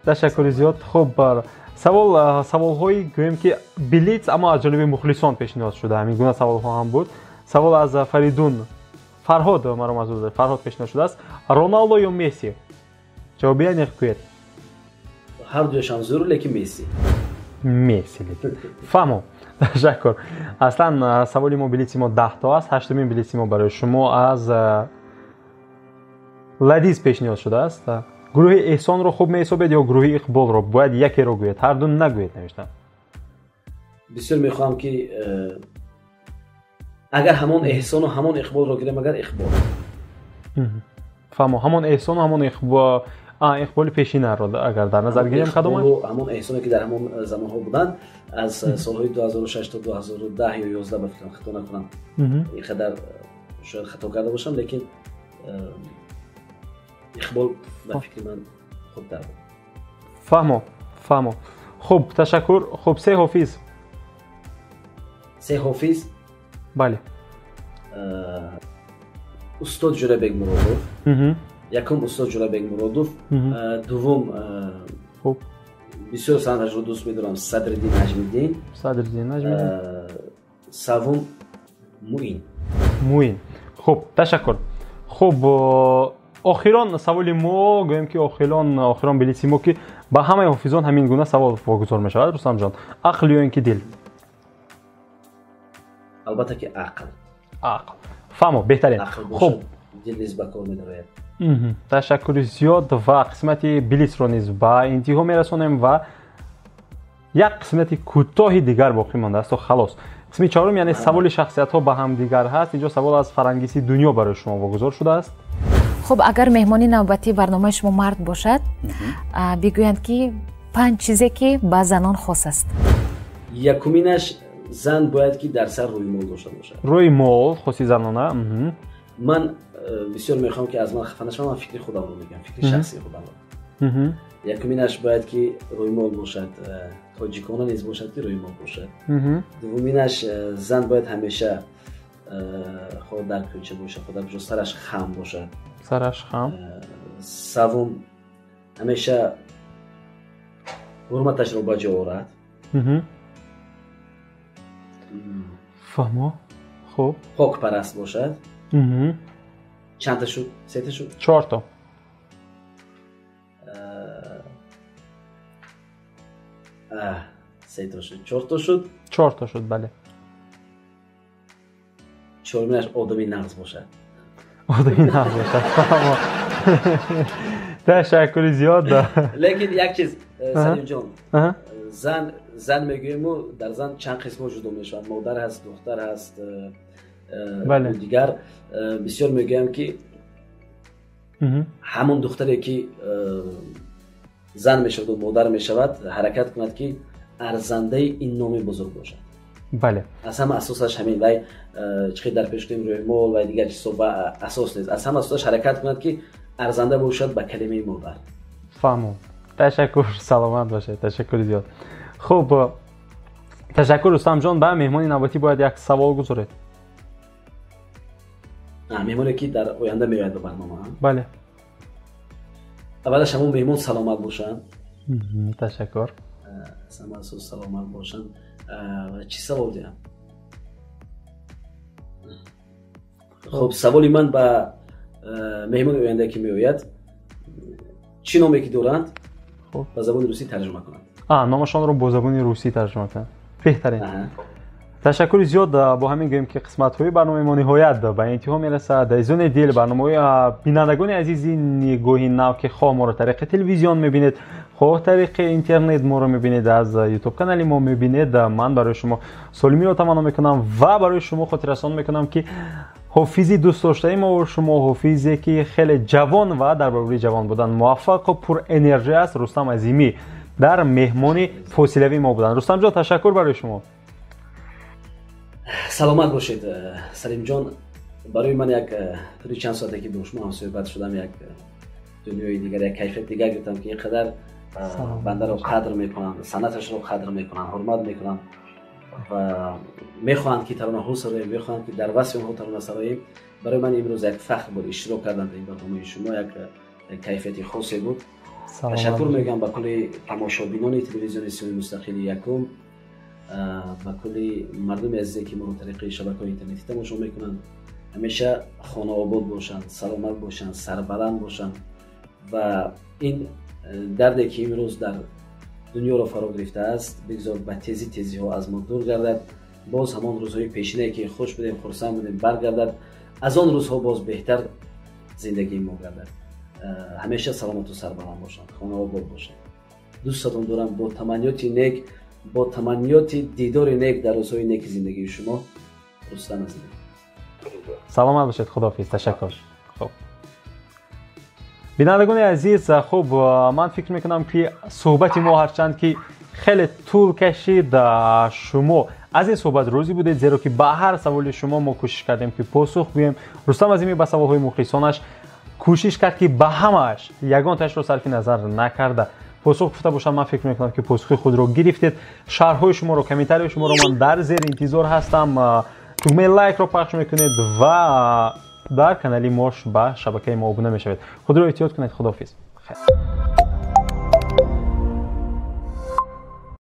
ташаккури зиёд. Хуб, савол, саволҳои гӯем ки блиц, аммо аз ҷониби мухлисон пешниҳод шуда, ҳамин гуна саволҳо ҳам буд. Савол аз Фаридун, Фарҳод, маро мазур, Фарҳод пешниҳод шудааст: Роналдо ё Месси? Ҷавоби аниқ гӯед. Ҳар дуяшам зур, лекин Месси. Месси, лекин. Фаҳмо, ташаккур. Аслан саволи мо, блици мо 10 то аст. Ҳаштумин блици мо барои шумо аз Ладиз пешниҳод шудааст. Гурӯҳи Эҳсонро хуб меҳисобед ё гурӯҳи Иқболро? Бояд якеро гӯед, ҳарду нагӯед, навиштам. Бисёр мехоҳам, ки агар ҳамон Эҳсону ҳамон Иқболро гирем, агар Иқбол. Фаҳмо, ҳамон Эҳсону ҳамон Иқболи пешинаро агар дар назар гирем, кадом? Ҳамон Эҳсоне, ки дар ҳамон замонҳо буданд, аз солҳои 2006 то 2010 ё 11, ба фикрам, хато накунам, ин қадар шояд хато карда бошам, лекин Иқбол ба фикри ман хубтар буд. Фаҳмо, фаҳмо. Хуб, ташаккур. Хуб, се ҳофиз. Се ҳофиз? Бале. Устод Ҷурабек Муродов, якум устод Ҷурабек Муродов, дуввум, бисёр санъаташро дӯст медорам, Садриддин Наҷмиддин. Садриддин Наҷмиддин. Саввум Муин. Муин. Хуб, ташаккур. Хуб, охирон саволи мо, гӯем ки охирон блици мо, ки ба ҳамаи ҳофизон ҳамин гуна савол вогузор мешавад. Рустамҷон, ақл ё ин ки дил? Албатта ки ақл. Ақл. Фаҳмо, беҳтарин. Хуб, дил низ ба кор медарояд. Ташаккури зиёд, ва қисмати блицро низ ба интиҳо мерасонем, ва як қисмати кӯтоҳи дигар боқӣ мондааст, халос. Қисми чорум, яъне саволи шахсиятҳо ба ҳамдигар ҳаст. Инҷо савол аз Фарангиси Дунё барои шумо вогузор шудааст. Хуб, агар меҳмони навбатии барномаи шумо мард бошад, бигӯянд, ки панҷ чизе, ки ба занон хос аст. Якуминаш, зан бояд ки дар сар рӯймол дошта бошад. Рӯймол хоси занона. Ман бисёр мехоҳам, ки аз ман хафа нашавам, ман фикри худамро мегӯям, фикри шахсии худамро. Якуминаш, бояд ки рӯймол бошад, тоҷикона низ бошад, ки рӯймол бошад. Дуввуминаш, зан бояд ҳамеша, хоҳ дар кӯча бошад, хоҳ дар куҷо, сараш хам бошад. Сараш хам. Савум, ҳамеша ҳурматашро ба ҷо орад. Фаҳмо, хуб. Покпараст бошад. Чандта шуд? Сета шуд? Чорто. Се то шуд, чор то шуд. Чор то шуд, бале. Чоруминаш одами нағз бошад. Одами нағз бошад. Ташаккури зиёд. Лекин як чиз, Салимҷон, зан мегӯему, дар зан чанд қисмҳо ҷудо мешаванд. Модар ҳаст, духтар ҳаст, дигар. Бисёр мегӯям, ки ҳамон духтаре, ки зан мешаваду модар мешавад, ҳаракат кунад, ки арзандаи ин номи бузург бошад. Бале. Аз ҳама асосаш ҳамин. Вай чӣ хел дар пеш кунем, рӯймол ва дигар чизҳо ва асос нест. Аз ҳама асосаш ҳаракат кунад, ки арзанда бошад ба калимаи модар. Фаҳмом. Ташаккур, саломат бошед, ташаккури зиёд. Хуб, ташаккур, Рустамҷон. Ба меҳмони навбатӣ бояд як савол гузоред. Меҳмоне, ки дар оянда меояд ба барнома? Бале. Аввалаш, ҳамон меҳмон саломат бошанд. Ташаккур. Аз ҳама асос саломат бошанд. Чӣ савол диҳам? Хуб, саволи ман ба меҳмони оянда, ки меояд, чӣ номе ки доранд, ба забони русӣ тарҷума кунанд. Номашонро бо забони русӣ тарҷума кунанд, беҳтарин. Ташаккури зиёд. Бо ҳамин гӯем, ки қисматҳои барномаи мо ниҳоят ба интиҳо мерасад. Азизони дил, барномаҳои бинандагони азизи Нигоҳи нав, ки хоҳ моро тариқи телевизион мебинед, хоҳ тариқи интернет моро мебинед, аз ютуб канали мо мебинед, ман барои шумо солимиро таманно мекунам ва барои шумо хотиррасон мекунам, ки ҳофизи дӯстдоштаи мо ва шумо, ҳофизе, ки хеле ҷавон ва дар баробари ҷавон будан муваффақу пурэнержӣ аст, Рустам Азимӣ дар меҳмони фосилавии мо буданд. Рустамҷон, ташаккур барои шумо. Саломат бошед, Салимҷон. Барои ман як тӯли чанд соате, ки бо шумо ҳамсӯҳбат шудам, як дунёи дигар, як кайфияти дигар гирифтам, ки ин қадар бандаро қадр мекунанд, санъаташро қадр мекунанд, ҳурмат мекунанд ва мехоҳанд, ки таронаҳо сароем, мехоҳанд, ки дар васфи онҳо тарона сароем. Барои ман имрӯз як фахр буд иштирок кардан дар ин барномаи шумо, як кайфияти хосе буд. Ташаккур мегӯям ба кулли тамошобинони телевизиони Сиёни мустақили якум, ба кулли мардуми азизе, ки моро тариқи шабакаҳои интернетӣ тамошо мекунанд. Ҳамеша хонаобод бошанд, саломат бошанд, сарбаланд бошанд ва ин дарде, ки имрӯз дар дунёро фаро гирифтааст, бигзор ба тезӣ тезиҳо аз мо дур гардад. Боз ҳамон рӯзҳои пешинае, ки хуш будем, хурсанд будем, баргардад. Аз он рӯзҳо боз беҳтар зиндагии мо гардад. Ҳамеша саломату сарбаланд бошанд, хонаобод бошанд. Дӯстатон дорам. Бо таманниёти нек, бо таманниёти дидори нек дар рӯзҳои неки зиндагии шумо, Рустам Азимӣ. Саломат бошед, худоҳофиз, ташаккур. Хуб, бинандагони азиз, хуб, ман фикр мекунам, ки суҳбати мо ҳарчанд ки хеле тӯл кашид, шумо аз ин суҳбат розӣ будед, зеро ки ба ҳар саволи шумо мо кӯшиш кардем, ки посух гӯем. Рустам Азимӣ ба саволҳои мухлисонаш кӯшиш кард, ки ба ҳамааш ягонташро сарфи назар накарда посух гуфта бошад. Ман фикр мекунам, ки посухи худро гирифтед. Шарҳҳои шуморо, комментарияи шуморо ман дар зер интизор ҳастам. Тугмаи лайкро пахш мекунед ва дар канали мо, ба шабакаи мо обуна мешавед. Худро эҳтиёт кунед, худоҳофиз, хайр.